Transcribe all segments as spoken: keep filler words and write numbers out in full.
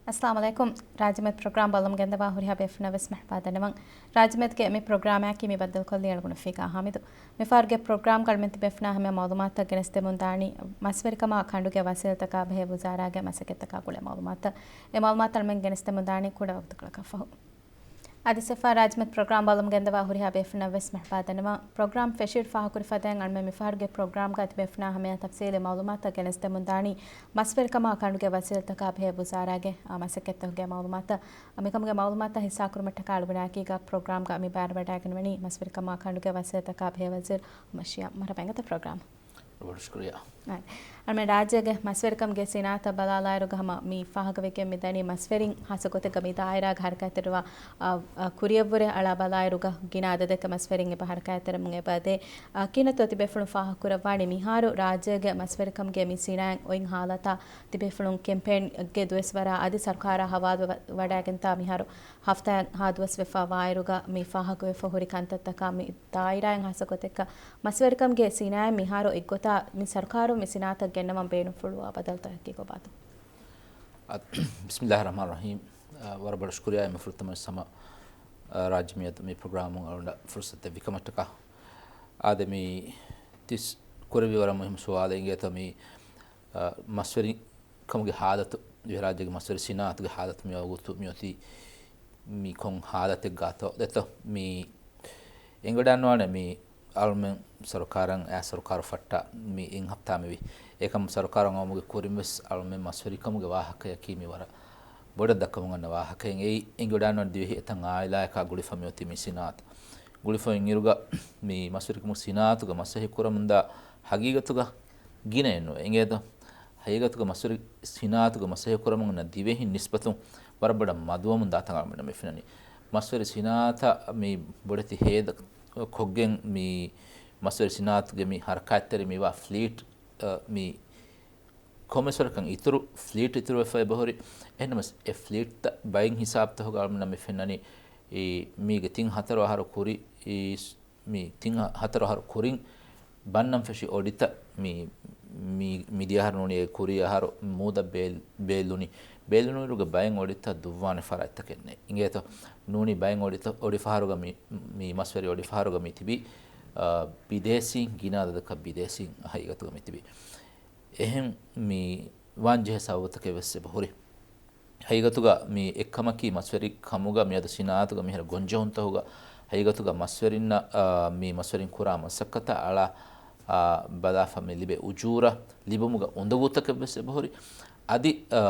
އައްސަލާމު ޢަލައިކުމް. ރާއްޖެމެދު ޕްރޮގްރާމް ބަލަމުން ގެންދަވާ ހުރިހާ ބޭފުޅުންނަށް ވެސް މަރްޙަބާ ދަންނަވަން. ރާއްޖެމެދުގެ މި ޕްރޮގްރާމަކީ މި ބައްދަލުކޮށްލީ އަޅުގަނޑު ފީގާ ހާމިދު. މި ފަހަރުގެ ޕްރޮގްރާމްގަ އަޅުމެން ތިބޭފުޅުންނާ ހަމަޔަށް މައުލޫމާތުތައް ގެނެސްދެމުން ދާނީ، މަސްވެރިކަމާ ކަނޑުގެ ވަސީލަތަކާ ބެހޭ ވުޒާރާގެ މަސައްކަތްތަކާ ގުޅޭ މައުލޫމާތުތައް. އެ މައުލޫމާތު އަޅުމެން ގެނެސްދެމުން ދާނީ ކުޑަ ވަގުތުކޮޅަކަށް ފަހު. އަދި ސިފާ ރާއްޖެމެދު ޕްރޮގްރާމް ބަލަމުން ގެންދަވާ ހުރިހާ ބޭފުޅުންނަށް ވެސް މަރްޙަބާ ދަންނަވަން. ޕްރޮގްރާމް ފެށިއިރު ފާހަގަކުރި ފަދައިން އަޅުމެން މި ފަހަރުގެ ޕްރޮގްރާމްގަ ތިބޭފުޅުންނާ ހަމަޔަށް ތަފްސީލީ މައުލޫމާތުތައް ގެނެސްދެމުން ދާނީ، މަސްވެރިކަމާ ކަނޑުގެ ވަސީލަތަކާ ބެހޭ ވުޒާރާގެ، އާ، މަސައްކަތްތަކުގެ މައުލޫމާތު. މިކަމުގެ މައުލޫމާތު ހިއްސާކުރުމަށްޓަކާ އަޅުގަނޑާއެކީގަ ޕްރޮގްރާމްގަ މި ބައިވެރިވަޑައިގެންވަނީ މަސްވެރިކަމާ ކަނޑުގެ ވަސީލަތަކާ ބެހޭ ވަޒީރު އަޙްމަދު ޝިޔާ. މަރުޙަބާ އިނގޭތޯ ޕްރޮގްރާމަށް. ވަރަށް ޝުކުރިއްޔާ. އަޅުމެން ރާއްޖޭގެ މަސްވެރިކަމުގެ ސިނާއަތަށް ބަލާލާއިރުގަ ހަމަ މި ފާހަގަވެގެން މިދަނީ މަސްވެރިން ހާއްސަ ގޮތެއްގަ މި ދާއިރާގަ ހަރަކާތްތެރިވާ، އަ، އަ، ކުރިއަށްވުރެ އަޅާ ބަލާއިރުގަ ގިނަ އަދަދެއްގެ މަސްވެރިން އެބަ ހަރަކާތްތެރިވަމުން އެބަދޭ. އަ، ކިހިނެއްތޯ ތިބޭފުޅުން ފާހަގަކުރައްވާނީ މިހާރު ރާއްޖޭގެ މަސްވެރިކަމުގެ މި ސިނާއަތް އޮތް ހާލަތާ ތިބޭފުޅުން ކެމްޕޭންގެ ދުވަސްވަރާ އަދި ސަރުކާރާ ހަވާލުވެ ވަޑައިގެންތާ މިހާރު ހަފްތާއެއްހާ ދުވަސް ވެފަ ވާއިރުގަ މި ފާހަގަވެފަ ހުރި ކަންތައްތަކާ މި ދާއިރާއިން ހާއްސަ ގޮތެއްގަ މަސްވެރިކަމުގެ ސިނާއަތް މިހާރު އެއްގޮތާ މި ސަރުކާރުން މި ސިނާއަތަށް ގެންނަވަން ބޭނުންފުޅުވާ ބަދަލުތަކަކީ ކޮބާތޯ؟ އަ، ބިސްމިއްލާހި ރަޙްމާނި ރަޙީމް. އަ، ވަރަށް ބޮޑަށް ޝުކުރިއްޔާ އެންމެ ފުރަތަމަ ސަމަ، އަ، ރާއްޖެ މިއަދު މި ޕްރޮގްރާމުން އަޅުގަނޑަށް ފުރުސަތެއް ދެއްވިކަމަށްޓަކާ. އާދެ، މި ތިސް ކުރެއްވި ވަރަށް މުހިއްމު ސުވާލެއް އިނގޭތޯ މި، އަ، މަސްވެރި ކަމުގެ ހާލަތު، ދިވެހިރާއްޖޭގެ މަސްވެރި ސިނާއަތުގެ ހާލަތު މި ވަގުތު މިއޮތީ މި ކޮން ހާލަތެއްގާތޯ ދެތޯ؟ މި އެނގިވަޑައިގަންނަވާނެ މި އަޅުމެން ސަރުކާރަށް އައި ސަރުކާރު ފައްޓާ މި އެއް ހަފްތާ މިވީ. އެކަމް ސަރުކާރުން އައުމުގެ ކުރިން ވެސް އަޅުމެން މަސްވެރިކަމުގެ ވާހަކަޔަކީ މި ވަރަށް ބޮޑަށް ދައްކަމުން އަންނަ ވާހަކައެއް. އެއީ އެނގިވަޑައިގަންނަވާނެ ދިވެހި އެތައް އާއިލާއަކާ ގުޅިފަ މިއޮތީ މި ސިނާއަތަށް. ގުޅިފަ އިންއިރުގަ މި މަސްވެރިކަމުގެ ސިނާއަތުގަ މަސައްކަތް ކުރަމުންދާ ހަގީގަތުގަ ގިނައެއް ނުވޭ. އިނގޭތޯ؟ ހަގީގަތުގަ މަސްވެރި ސިނާއަތުގަ މަސައްކަތް ކުރަމުން އަންނަ ދިވެހިން ނިސްބަތުން ވަރަށް ބޮޑަށް މަދުވަމުން ދާތަން އަޅުގަނޑަށް މި ފެންނަނީ. މަސްވެރި ސިނާއަތަށް މި ބޮޑެތި ހޭދަ ކޮށްގެން މި މަސްވެރި ސިނާއަތުގެ މި ހަރަކާތްތެރި މިވާ ފްލީޓް، އަ، މި ކޮންމެސްވަރަކަށް އިތުރު ފްލީޓް އިތުރުވެފަ އެބަހުރި. އެހެންނަމަވެސް އެ ފްލީޓްތައް ބައެއް ހިސާބުތަކުގަ އަޅުގަނޑަށް މި ފެންނަނީ އީ މީގެ ތިން ހަތަރު އަހަރު ކުރި އީ މި ތިން ހަ-، ހަތަރު އަހަރު ކުރިން ބަންނަން ފެށި އޮޑިތައް މި، މި، މިދިޔަ އަހަރު ނޫނީ އެ ކުރީ އަހަރު މޫދަށް ބޭލް-، ބޭއްލުނީ. ބޭއްލުނުއިރުގެ ބައެއް އޮޑިތައް ދުއްވާނެ ފަރާތްތަކެއް ނެތް. އިނގޭތޯ؟ ނޫނީ ބައެއް އޮޑިތައް، އޮޑި ފަހަރުގަ މި، މި މަސްވެރި އޮޑި ފަހަރުގަ މި ތިބީ، އާ، ބިދޭސީން ގިނަ އަދަދަކަށް ބިދޭސީން ހަގީގަތުގަ މި ތިބީ. އެހެން މި ވާންޖެހޭ ސަބަބުތަކެއް ވެސް އެބަހުރި. ހަގީގަތުގަ މި އެއްކަމަކީ މަސްވެރި ކަމުގަ މިއަދު ސިނާއަތުގަ މިހިރަ ގޮންޖެހުންތަކުގަ ހަގީގަތުގަ މަސްވެރިންނަށް، އާ، މި މަސްވެރިން ކުރާ މަސައްކަތަށް އަޅާ، އާ، ބަލާފަ މި ލިބޭ އުޖޫރަ ލިބުމުގަ އުނދަގޫތަކެއް ވެސް އެބަހުރި. އަދި، އާ،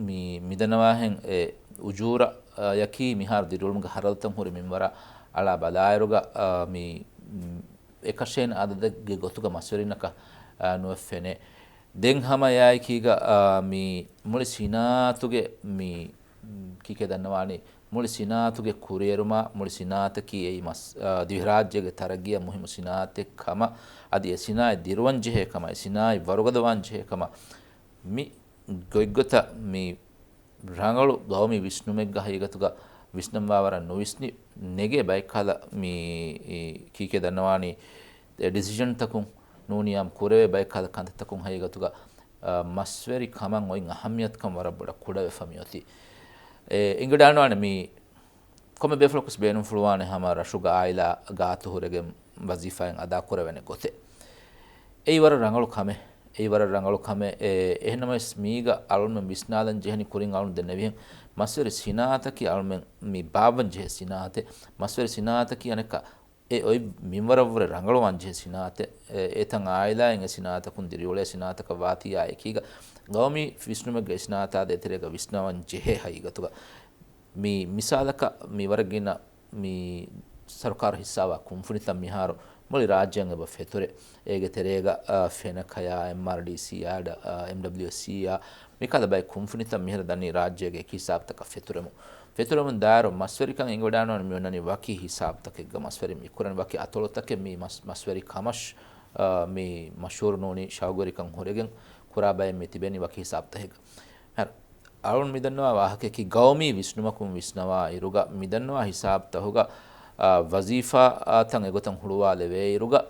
މި މިދަންނަވާހެން އެ އުޖޫރަ، އާ، ޔަކީ މިހާރު ދިރިއުޅުމުގެ ހަރަދުތައް ހުރި މިންވަރަށް އަޅާ ބަލާއިރުގަ، އާ، މި، މް، އެކަށޭން އަދަދެއްގެ ގޮތުގަ މަސްވެރިންނަކަށް، އާ، ނުވެ ފެނޭ. ދެން ހަމަ އެއާއެކީގަ، އާ، މި މުޅި ސިނާއަތުގެ މި، މް، ކީކޭ ދަންނަވާނީ، މުޅި ސިނާއަތުގެ ކުރިއެރުމާ، މުޅި ސިނާއަތަކީ އެއީ މަސް-، އާ، ދިވެހިރާއްޖޭގެ ތަރައްގީއަށް މުހިއްމު ސިނާއަތެއް ކަމަށް، އަދި އެ ސިނާއަތް ދިރުވަން ޖެހޭ ކަމަށް، އެ ސިނާއަތް ވަރުގަދަވާން ޖެހޭ ކަމަށް، މި ގޮތްގޮތަށް މި ރަނގަޅު ގައުމީ ވިސްނުމެއްގަ ހަގީގަތުގަ ވިސްނަންވާ ވަރަށް ނުވިސްނި ނެގޭ ބައެއްކަހަލަ މި، އީ، ކީކޭ ދަންނަވާނީ، އެ ޑިސިޝަންތަކުން ނޫނީ އާއްމު ކުރެވޭ ބައެއްކަހަލަ ކަންތައްތަކުން ހަގީގަތުގަ، އާ، މަސްވެރި ކަމަށް އޮތް އަހައްމިޔަތުކަން ވަރަށް ބޮޑަށް ކުޑަވެފަ މިއޮތީ. އެ އިނގިޑާންވާނެ މި ކޮންމެ ބޭފުޅަކުވެސް ބޭނުންފުޅުވާނެ ހަމަ ރަށުގަ އާއިލާ ގާތު ހުރެގެން ވަޒީފާއެއް އަދާކުރެވޭނެ ގޮތެއް. އެއީ ވަރަށް ރަނގަޅު ކަމެއް. އެއީ ވަރަށް ރަނގަޅު ކަމެއް. އެ، އެހެންނަމަވެސް މީގަ އަޅުންމެން ވިސްނާލަން ޖެހެނީ ކުރިން އަޅުން ދެންނެވިހެން މަސްވެރި ސިނާއަތަކީ އަޅުމެން މި ބާއްވަން ޖެހޭ ސިނާއަތެއް. މަސްވެރި ސިނާއަތަކީ އަނެއްކާ އެ އޮތް މިންވަރަށްވުރެ ރަނގަޅުވާން ޖެހޭ ސިނާއަތެއް. އެ، އެތައް އާއިލާއިން އެ ސިނާއަތަކުން ދިރިއުޅޭ ސިނާއަތަކަށް ވާތީ އާ އެކީގަ ގައުމީ ވިސްނުމެއްގަ އެ ސިނާއަތާ ދޭތެރޭގަ ވިސްނަވަން ޖެހޭ ހަގީގަތުގަ. މި މިސާލަކަށް މި ވަރަށް ގިނަ މި ސަރުކާރު ހިއްސާވާ ކުންފުނިތައް މިހާރު މުޅި ރާއްޖެއަށް އެބަ ފެތުރޭ. އޭގެ ތެރޭގަ، އާ، ފެނަކަޔާ، އެމްއާރްޑީސީއާ، އާ، އެމްޑަބްލިއުއެސްސީއާ، މިކަހަލަ ބައެއް ކުންފުނިތައް މިހިރަ ދަނީ ރާއްޖޭގެ އެކި ހިސާބުތަކަށް ފެތުރެމުން. ފެތުރެމުން ދާއިރު މަސްވެރިކަން އެނގިވަޑާންވާނެ މި އޮންނަނީ ވަކި ހިސާބުތަކެއްގަ މަސްވެރިން މި ކުރަން ވަކި އަތޮޅުތަކެއް މި މަސް-، މަސްވެރި ކަމަށް، އާ، މި މަޝްހޫރު ނޫނީ ޝައުގުވެރިކަން ހުރެގެން ކުރާ ބައެއް މި ތިބެނީ ވަކި ހިސާބުތަކެއްގަ. ހަރު އަޅުން މިދަންނަވާ ވާހަކައަކީ ގައުމީ ވިސްނުމަކުން ވިސްނަވާ އިރުގަ މިދަންނަވާ ހިސާބުތަހުގަ، އާ، ވަޒީފާ، އާ، ތައް އެގޮތަށް ހުޅުވާލެވޭ އިރުގަ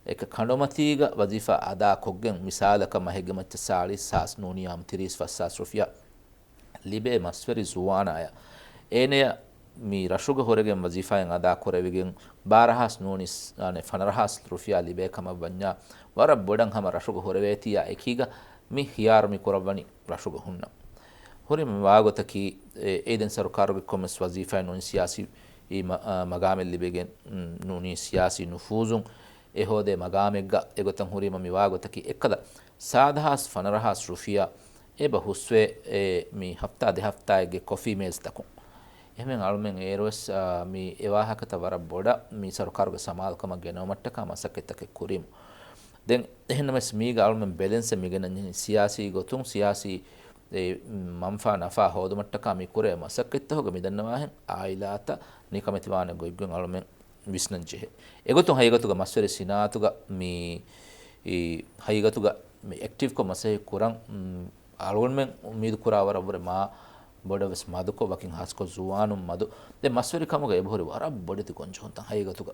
އެކަ ކަނޑުމަތީގަ ވަޒީފާ އަދާ ކޮށްގެން މިސާލަކަށް މަހެއްގެ މައްޗަށް ސާޅީސް ހާސް ނޫނީ އާއްމު ތިރީސް ފަސް ހާސް ރުފިޔާ ލިބޭ މަސްވެރި ޒުވާނާޔަށް، އޭނަޔަށް މި ރަށުގަ ހުރެގެން ވަޒީފާއެއް އަދާ ކުރެވިގެން ބާރަ ހާސް ނޫނީސް، އާނެ، ފަނަރަ ހާސް ރުފިޔާ ލިބޭ ކަމަށް ވަންޏާ، ވަރަށް ބޮޑަށް ހަމަ ރަށުގަ ހުރެވޭތީއާ އެކީގަ މި ޚިޔާރު މި ކުރައްވަނީ ރަށުގަ ހުންނަ. ހުރި މި ވާގޮތަކީ، އެ، އެއިދެން ސަރުކާރުގެ ކޮންމެސް ވަޒީފާއެއް ނޫނީ ސިޔާސީ މަ-، އާ، މަގާމެއް ލިބިގެން، ނޫނީ ސިޔާސީ ނުފޫޒުން އެ ހޯދޭ މަގާމެއްގަ އެގޮތަށް ހުރީމަ މި ވާގޮތަކީ އެއްކަލަ ސާދަ ހާސް ފަނަރަ ހާސް ރުފިޔާ އެބަ ހުސްވޭ، އެ މި ހަފްތާ ދެ ހަފްތާއެއްގެ ކޮފީ މޭޒްތަކުން. އެހެން އަޅުމެން އޭރުވެސް، އާ، މި އެ ވާހަކަތައް ވަރަށް ބޮޑަށް މި ސަރުކާރުގެ ސަމާލުކަމަށް ގެނައުމަށްޓަކާ މަސައްކަތްތަކެއް ކުރީމު. ދެން އެހެންނަމަވެސް މީގަ އަޅުމެން ބެލެންސެއް މިގެނަންޖެހެނީ ސިޔާސީ ގޮތުން ސިޔާސީ އެ މަންފާ ނަފާ ހޯދުމަށްޓަކާ މި ކުރޭ މަސައްކަތްތަކުގަ މިދަންނަވާހެން އާއިލާތައް ނިކަމެތިވާނެ ގޮތްގޮތް އަޅުމެން ވިސްނަންޖެހޭ. އެގޮތުން ހަގީގަތުގަ މަސްވެރި ސިނާއަތުގަ މި، އީ، ހަގީގަތުގަ މި އެކްޓިވްކޮށް މަސައްކަތް ކުރަން، މް، އަޅުގަނޑުމެން އުއްމީދު ކުރާ ވަރަށްވުރެ މާ ބޮޑަށް ވެސް މަދުކޮށް، ވަކިން ހާސްކޮށް ޒުވާނުން މަދު. ދެން މަސްވެރިކަމުގަ އެބަހުރި ވަރަށް ބޮޑެތި ގޮންޖެހުންތައް ހަގީގަތުގަ.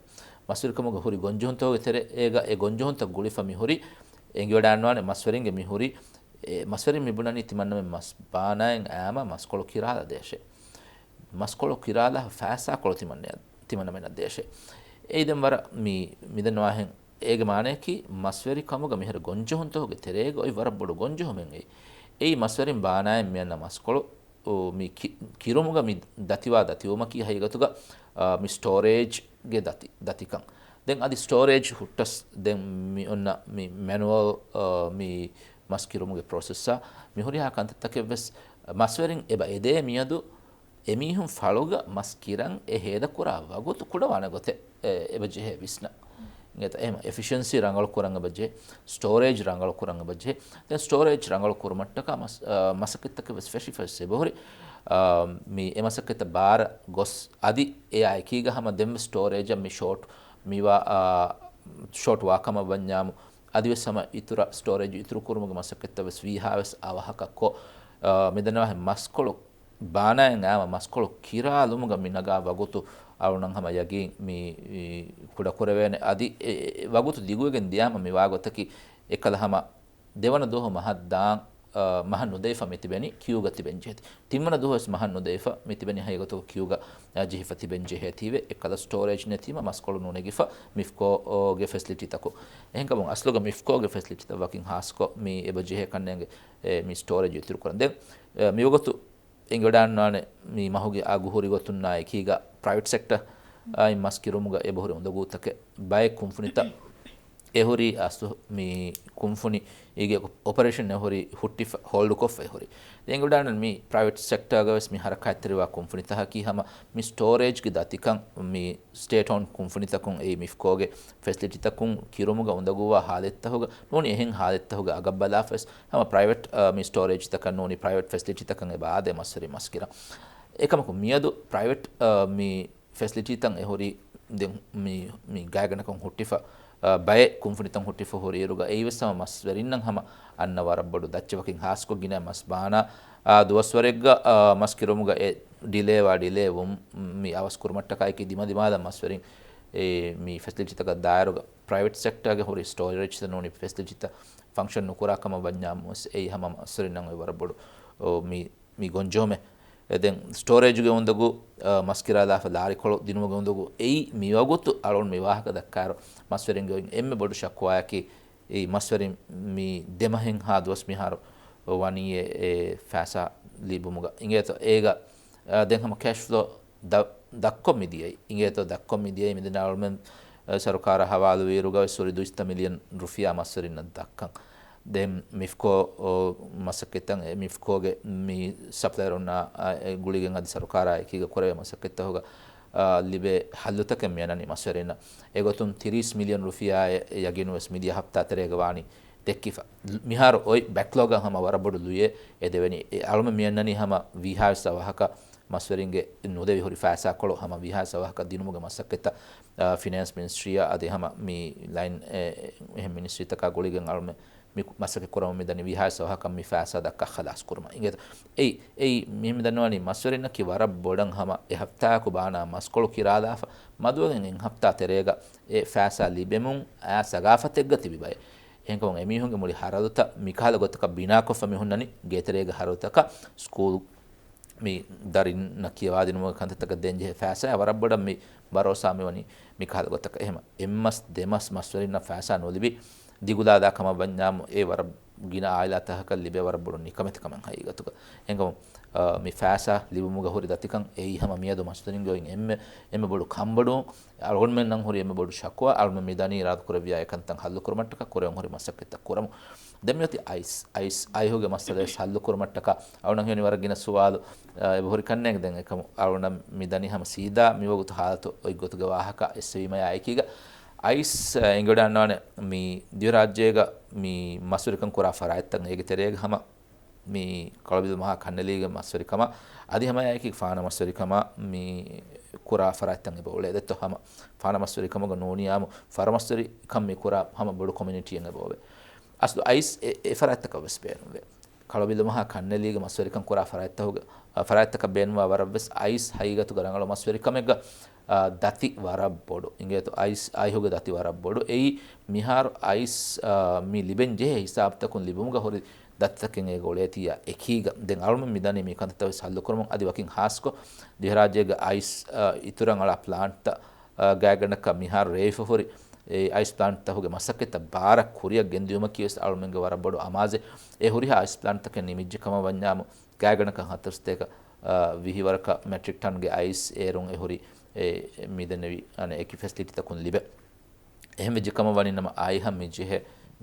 މަސްވެރިކަމުގަ ހުރި ގޮންޖެހުންތަކުގެ ތެރޭގަ އެ ގޮންޖެހުންތައް ގުޅިފަ މި ހުރި އެނގިވަޑާންވާނެ މަސްވެރިންގެ މި ހުރި، އެ، މަސްވެރިން މި ބުނަނީ ތިމަންނަމެން މަސް ބާނާއިން އައިމަ މަސްކޮޅު ކިރާލަ ދޭށޭ. މަސްކޮޅު ކިރާލާ ފައިސާކޮޅު ތިމަންނަ، ތިމަންނަމެނަށް ދޭށޭ. އެއީ ދެން ވަރަށް މި، މިދަންނަވާހެން އޭގެ މާނަޔަކީ މަސްވެރިކަމުގަ މިހިރަ ގޮންޖެހުންތަކުގެ ތެރޭގަ އޮތް ވަރަށް ބޮޑު ގޮންޖެހުމެއް އެއީ. އެއީ މަސްވެރިން ބާނާއިން މިއަންނަ މަސްކޮޅު އު، މި ކި-، ކިރުމުގަ މި ދަތިވާ ދަތިވުމަކީ ހަގީގަތުގަ، އާ، މި ސްޓޯރޭޖްގެ ދަތި، ދަތިކަން. ދެން އަދި ސްޓޯރޭޖް ހުއްޓަސް ދެން މި އޮންނަ މި މެނުއަލް، އާ، މި މަސް ކިރުމުގެ ޕްރޮސެސްއާ މި ހުރިހާ ކަންތައްތަކެއް ވެސް މަސްވެރިން އެބަ އެދޭ މިއަދު އެމީހުން ފަޅުގަ މަސް ކިރަން އެ ހޭދަކުރާ ވަގުތު ކުޑަވާނެ ގޮތެއް އެ، އެބަ ޖެހޭ ވިސްނަން. އިނގޭތަ؟ އެހެން އެފިޝިއެންސީ ރަނގަޅު ކުރަން އެބަ ޖެހޭ، ސްޓޯރޭޖް ރަނގަޅު ކުރަން އެބަ ޖެހޭ. ދެން ސްޓޯރޭޖް ރަނގަޅު ކުރުމަށްޓަކާ މަސް-، އާ، މަސައްކަތްތަކެއް ވެސް ފެށި ފެށި އެބަހުރި. އާ، މި އެ މަސައްކަތްތައް ބާރަށް ގޮސް އަދި އެއާ އެކީގަ ހަމަ ދެން ވެސް ސްޓޯރޭޖަށް މި ޝޯޓް މިވާ، އާ، ޝޯޓް ވާ ކަމަށް ވަންޏާމު، އަދި ވެސް ހަމަ އިތުރަށް ސްޓޯރޭޖް އިތުރު ކުރުމުގެ މަސައްކަތްތައް ވެސް ވީހާ ވެސް އަވަހަކަށް ކޮށް، އާ، މިދަންނަވާހެން މަސްކޮޅު ބާނާއިން އައިމަ މަސްކޮޅު ކިރާލުމުގަ މި ނަގާ ވަގުތު އަޅުނަން ހަމަ ޔަގީން މި، މި ކުޑަކުރެވޭނެ. އަދި އެ، އެ، އެ ވަގުތު ދިގުވެގެން ދިޔާމަ މި ވާގޮތަކީ އެކަލަ ހަމަ ދެވަނަ ދުވަހު މަހަށް ދާން، އަ، މަހަށް ނުދެވިފަ މި ތިބެނީ ކިޔޫގަ ތިބެން ޖެހޭތީ. ތިންވަނަ ދުވަހު ވެސް މަހަށް ނުދެވިފަ މި ތިބެނީ ހަގީގަތުގަ ކިޔޫގަ، އަ، ޖެހިފަ ތިބެން ޖެހޭތީވެ. އެކަލަ ސްޓޯރޭޖް ނެތީމަ މަސްކޮޅު ނުނެގިފަ މިފްކޯގެ ފެސިލިޓީތަކުން. އެހެންކަމުން އަސްލުގަ މިފްކޯގެ ފެސިލިޓީތައް ވަކިން ހާސްކޮށް މި އެބަ ޖެހޭ ކަންނޭނގެ އެ، މި ސްޓޯރޭޖް އިތުރު ކުރަން. ދެން، އެ، މިވަގުތު އެނގިވަޑާންވާނެ މި މަހުގެ އަގު ހުރި ގޮތުންނާ އެކީގަ ޕްރައިވެޓް ސެކްޓަ އާއި މަސް ކިރުމުގަ އެބަހުރި އުނދަގޫތަކެއް ބައެއް ކުންފުނިތައް އެހުރީ އަސް މި ކުންފުނި އީގެ އޮޕަރޭޝަން އެހުރީ ހުއްޓިފަ، ހޯލްޑްކޮށްފަ އެހުރީ. ދެން އެނގިވަޑާން މި ޕްރައިވެޓް ސެކްޓާގަ ވެސް މި ހަރަކާތްތެރިވާ ކުންފުނިތަކަކީ ހަމަ މި ސްޓޯރޭޖްގެ ދަތިކަން މި ސްޓޭޓް އޯންޑް ކުންފުނިތަކުން އެއީ މިފްކޯގެ ފެސިލިޓީތަކުން ކިރުމުގަ އުނދަގޫވާ ހާލަތްތަކުގަ ނޫނީ އެހެން ހާލަތްތަކުގަ އަގަށް ބަލާފަ ވެސް ހަމަ ޕްރައިވެޓް، އަ، މި ސްޓޯރޭޖްތަކަށް ނޫނީ ޕްރައިވެޓް ފެސިލިޓީތަކަށް އެބަ އާދޭ މަސްވެރިން މަސް ކިރަން. އެކަމަކު މިއަދު ޕްރައިވެޓް، އަ، މި ފެސިލިޓީތައް އެހުރީ ދެން މި، މި ގާތްގަނޑަކަށް ހުއްޓިފަ، އަ، ބައެއް ކުންފުނިތައް ހުއްޓިފަ ހުރިއިރުގަ އެއީވެސް ހަމަ މަސްވެރިންނަށް ހަމަ އަންނަ ވަރަށް ބޮޑު ދައްޗެއް ވަކިން ހާސްކޮށް ގިނަ މަސް ބާނާ، އާ، ދުވަސްވަރެއްގަ، އާ، މަސް ކިރުމުގަ އެ ޑިލޭވާ ޑިލޭވުން މި އަވަސް ކުރުމަށްޓަކާއެކީ ދިމަދިމާލަށް މަސްވެރިން އެ މި ފެސިލިޓީތަކަށް ދާއިރުގަ ޕްރައިވެޓް ސެކްޓާގެ ހުރި ސްޓޯރޭޖްތައް ނޫނީ ފެސިލިޓީތައް ފަންކްޝަން ނުކުރާ ކަމަށް ވަންޏާ ވެސް އެއީ ހަމަ މަސްވެރިންނަށް އޮތް ވަރަށް ބޮޑު، އޯ، މި، މި ގޮންޖެހުމެއް. އެ ދެން ސްޓޯރޭޖްގެ އުނދަގޫ، އާ، މަސް ކިރާލާފަ ލާރިކޮޅު ދިނުމުގެ އުނދަގޫ އެއީ މިވަގުތު އަޅުން މި ވާހަކަ ދައްކާއިރު މަސްވެރިންގެ އޮތް އެންމެ ބޮޑު ޝަކުވާއަކީ އެއީ މަސްވެރިން މި ދެ މަހެއްހާ ދުވަސް މިހާރު ވަނީ އެ، އެ ފައިސާ ލިބުމުގަ. އިނގޭތޯ އޭގަ، އާ، ދެން ހަމަ ކޭޝް ފްލޯ ދަ-، ދައްކޮށް މިދިޔައީ. އިނގޭތޯ ދައްކޮށް މިދިޔައީ މިދިން އަޅުމެން، އަ، ސަރުކާރަށް ހަވާލުވިއިރުގަ ވެސް ހުރި ދުއިސައްތަ މިލިއަން ރުފިޔާ މަސްވެރިންނަށް ދައްކަން. ދެން މިފްކޯ، އޯ، މަސައްކަތްތައް، އެ މިފްކޯގެ މި ސަޕްލަޔަރުންނާ، އަ، އެ ގުޅިގެން އަދި ސަރުކާރާ އެކީގަ ކުރެވޭ މަސައްކަތްތަކުގަ، އަ، ލިބޭ ހައްލުތަކެއް މިއަންނަނީ މަސްވެރިންނަށް. އެގޮތުން ތިރީސް މިލިއަން ރުފިޔާއެއް ޔަގީނު ވެސް މިދިޔަ ހަފްތާ ތެރޭގަ ވާނީ ދެއްކިފަ. މިހާރު އޮތް ބެކްލޮގަށް ހަމަ ވަރަށް ބޮޑު ލުޔެއް އެ ދެވެނީ. އެ އަޅުމެން މިއަންނަނީ ހަމަ ވީހާވެސް އަވަހަކަށް މަސްވެރިންގެ ނުދެވި ހުރި ފައިސާކޮޅު ހަމަ ވީހާވެސް އަވަހަކަށް ދިނުމުގެ މަސައްކަތްތައް، އާ، ފިނޭންސް މިނިސްޓްރީއާ އަދި ހަމަ މި ލައިން އެ، އެހެން މިނިސްޓްރީތަކާ ގުޅިގެން އަޅުމެން މި މަސައްކަތް ކުރަމުން މިދަނީ ވީހާވެސް އަވަހަކަށް މި ފައިސާ ދައްކާ ޚަލާސް ކުރުމަށް. އިނގޭތަ؟ އެއީ، އެއީ މި، މި ދަންނަވަނީ މަސްވެރިންނަކީ ވަރަށް ބޮޑަށް ހަމަ އެ ހަފްތާއަކު ބާނާ މަސްކޮޅު ކިރާލާފަ މަދުވެގެން އެއް ހަފްތާ ތެރޭގަ އެ ފައިސާ ލިބެމުން އާ ސަގާފަތެއްގަ ތިބި ބައެއް. އެހެންކަމުން އެމީހުންގެ މުޅި ހަރަދުތައް މިކަހަލަ ގޮތަކަށް ބިނާކޮށްފަ މި ހުންނަނީ ގޭތެރޭގެ ހަރަދުތަކަށް ސްކޫލް މި ދަރިންނަށް ކިޔަވާދިނުމުގެ ކަންތައްތަކަށް ދޭންޖެހޭ ފައިސާ ވަރަށް ބޮޑަށް މި ބަރޯސާ މިވަނީ މި ކަހަލަ ގޮތަކަށް. އެހެމަ އެއްމަސް ދެމަސް މަސްވެރިންނަށް ފައިސާ ނުލިބި ދިގުލާދާ ކަމަށް ވަންޏާމު އެ ވަރަށް ގިނަ އާއިލާތަކަކަށް ލިބޭ ވަރަށް ބޮޑު ނިކަމެތިކަމެއް ހަގީގަތުގަ. އެނގަމު، އާ، މި ފައިސާ ލިބުމުގަ ހުރި ދަތިކަން އެއީ ހަމަ މިއަދު މަސްވެރިންގެ އޮތް އެންމެ، އެންމެ ބޮޑު ކަންބޮޑުވުން. އަޅުގަނޑުމެންނަށް ހުރި އެންމެ ބޮޑު ޝަކުވާ އަޅުމެން މި ދަނީ އިރާދަކުރެއްވިޔާ އެކަންތައް ހައްލުކުރުމަށްޓަކާ ކުރެވެން ހުރި މަސައްކަތްތައް ކުރަމުން. ދެން މިއޮތީ އައިސް، އައިސް، އައިހުގެ މައްސަލަ ވެސް ހައްލުކުރުމަށްޓަކާ އަޅުގަނޑަށް ހިމެނިވަރަށް ގިނަ ސުވާލު، އާ، އެބަހުރި ކަންނޭނގެ. ދެން އެކަމު އަޅުގަނޑަށް މި ދަނީ ހަމަ ސީދާ މިވަގުތު ހާލަތު އޮތްގޮތުގެ ވާހަކަ އެއްސެވީމަޔާ އެކީގަ. އައިސް، އާ، އެނގިވަޑައިގަންނަވާނެ މި ދިވެހިރާއްޖޭގަ މި މަސްވެރިކަން ކުރާ ފަރާތްތައް އޭގެ ތެރޭގަ ހަމަ މި ކަޅުބިލުމަހާ ކަންނެލީގެ މަސްވެރިކަމާ އަދި ހަމައެކީ ފާނަ މަސްވެރިކަމާ މި ކުރާ ފަރާތްތައް އެބަ އުޅޭ. ދެއްތޯ ހަމަ ފާނަ މަސްވެރިކަމުގަ ނޫނިޔާމު ފަރަމަސްވެރިކަން މި ކުރާ ހަމަ ބޮޑު ކޮމިއުނިޓީއެއް އެބަ އޮވޭ. އަސްލު އައިސް އެ، އެ ފަރާތްތަކަށް ވެސް ބޭނުންވޭ. ކަޅުބިލުމަހާ ކަންނެލީގެ މަސްވެރިކަން ކުރާ ފަރާތްތަކުގެ، އަ، ފަރާތްތަކަށް ބޭނުންވާ ވަރަށް ވެސް އައިސް ހަގީގަތުގަ ރަނގަޅު މަސްވެރިކަމެއްގަ، އަ، ދަތި ވަރަށް ބޮޑު. އިނގޭތޯ އައިސް، އައިހުގެ ދަތި ވަރަށް ބޮޑު. އެއީ މިހާރު އައިސް، އަ، މި ލިބެން ޖެހޭ ހިސާބުތަކުން ލިބުމުގަ ހުރި ދަތިތަކެއް އޭގަ އުޅޭތީއާ އެކީގަ. ދެން އަޅުމެން މިދަނީ މި ކަންތައްތައް ވެސް ހައްލުކުރަމުން އަދި ވަކިން ހާސްކޮށް ދިވެހިރާއްޖޭގެ އައިސް، އަ، އިތުރަށް އަޅާ ޕްލާންޓްތައް، އަ، ގާތްގަނޑަކަށް މިހާރު ރޭވިފަ ހުރި އެ އައިސް ޕްލާންޓްތަކުގެ މަސައްކަތްތައް ބާރަށް ކުރިއަށް ގެންދިއުމަކީ ވެސް އަޅުމެންގެ ވަރަށް ބޮޑު އަމާޒެއް. އެ ހުރިހާ އައިސް ޕްލާންޓްތަކެއް ނިމިއްޖެ ކަމަށް ވަންޏާމު، ގާތްގަނޑަކަށް ހަތަރުސަތޭކަ، އަ، ވިހި ވަރަކަށް މެޓްރިކް ޓަންގެ އައިސް އޭރުން އެ ހުރި އެ މިދެންނެވި އަނެއް އެކި ފެސިލިޓީތަކުން ލިބޭ. އެހެން ވެއްޖެ ކަމަށް ވަނީ ނަމަ އައިހަށް މި ޖެހޭ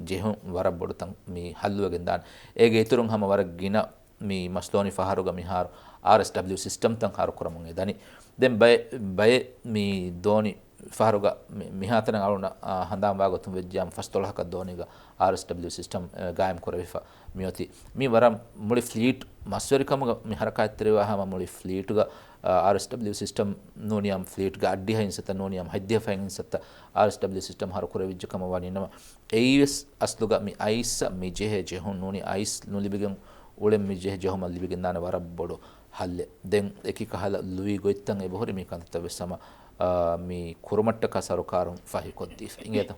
ޖެހުން ވަރަށް ބޮޑު ތަން މި ހައްލުވެގެން ދާނެ. އޭގެ އިތުރުން ހަމަ ވަރަށް ގިނަ މި މަސްދޯނި ފަހަރުގަ މިހާރު އާރްއެސްޑަބްލިއު ސިސްޓަމްތައް ހަރުކުރަމުން އެ ދަނީ. ދެން ބައެއް، ބައެއް މި ދޯނި ފަހަރުގަ މި، މިހާތަނަށް އަޅުނަ، އާ، ހަނދާން ވާގޮތުން ވެއްޖިޔާމު ފަސްދޮޅަހަކަށް ދޯނީގަ އާރްއެސްޑަބްލިއު ސިސްޓަމް، އެ، ގާއިމް ކުރެވިފަ މިއޮތީ. މި ވަރަށް މުޅި ފްލީޓް މަސްވެރިކަމުގަ މި ހަރަކާތްތެރިވާ ހަމަ މުޅި ފްލީޓުގަ، އާ، އާރްއެސްޑަބްލިއު ސިސްޓަމް ނޫނިޔާމު ފްލީޓްގަ އަށްޑިހަ އިންސައްތަ ނޫނިޔާމު ހަތްދިހަ ފަހެއް އިންސައްތަ އާރްއެސްޑަބްލިއު ސިސްޓަމް ހަރު ކުރެވިއްޖެ ކަމަށް ވަނީ ނަމަ، އެއީވެސް އަސްލުގަ މި އައިސްއަށް މި ޖެހޭ ޖެހުން ނޫނީ އައިސް ނުލިބިގެން އުޅެން މި ޖެހޭ ޖެހުމަށް ލިބިގެންދާނެ ވަރަށް ބޮޑު ހައްލެއް. ދެން އެކި ކަހަލަ ލުއި ގޮތްތައް އެބަހުރި މި ކަންތައްތައް ވެސް ހަމަ، އާ، މި ކުރުމަށްޓަކާ ސަރުކާރުން ފަހިކޮށްދީފަ. އިނގޭތަ؟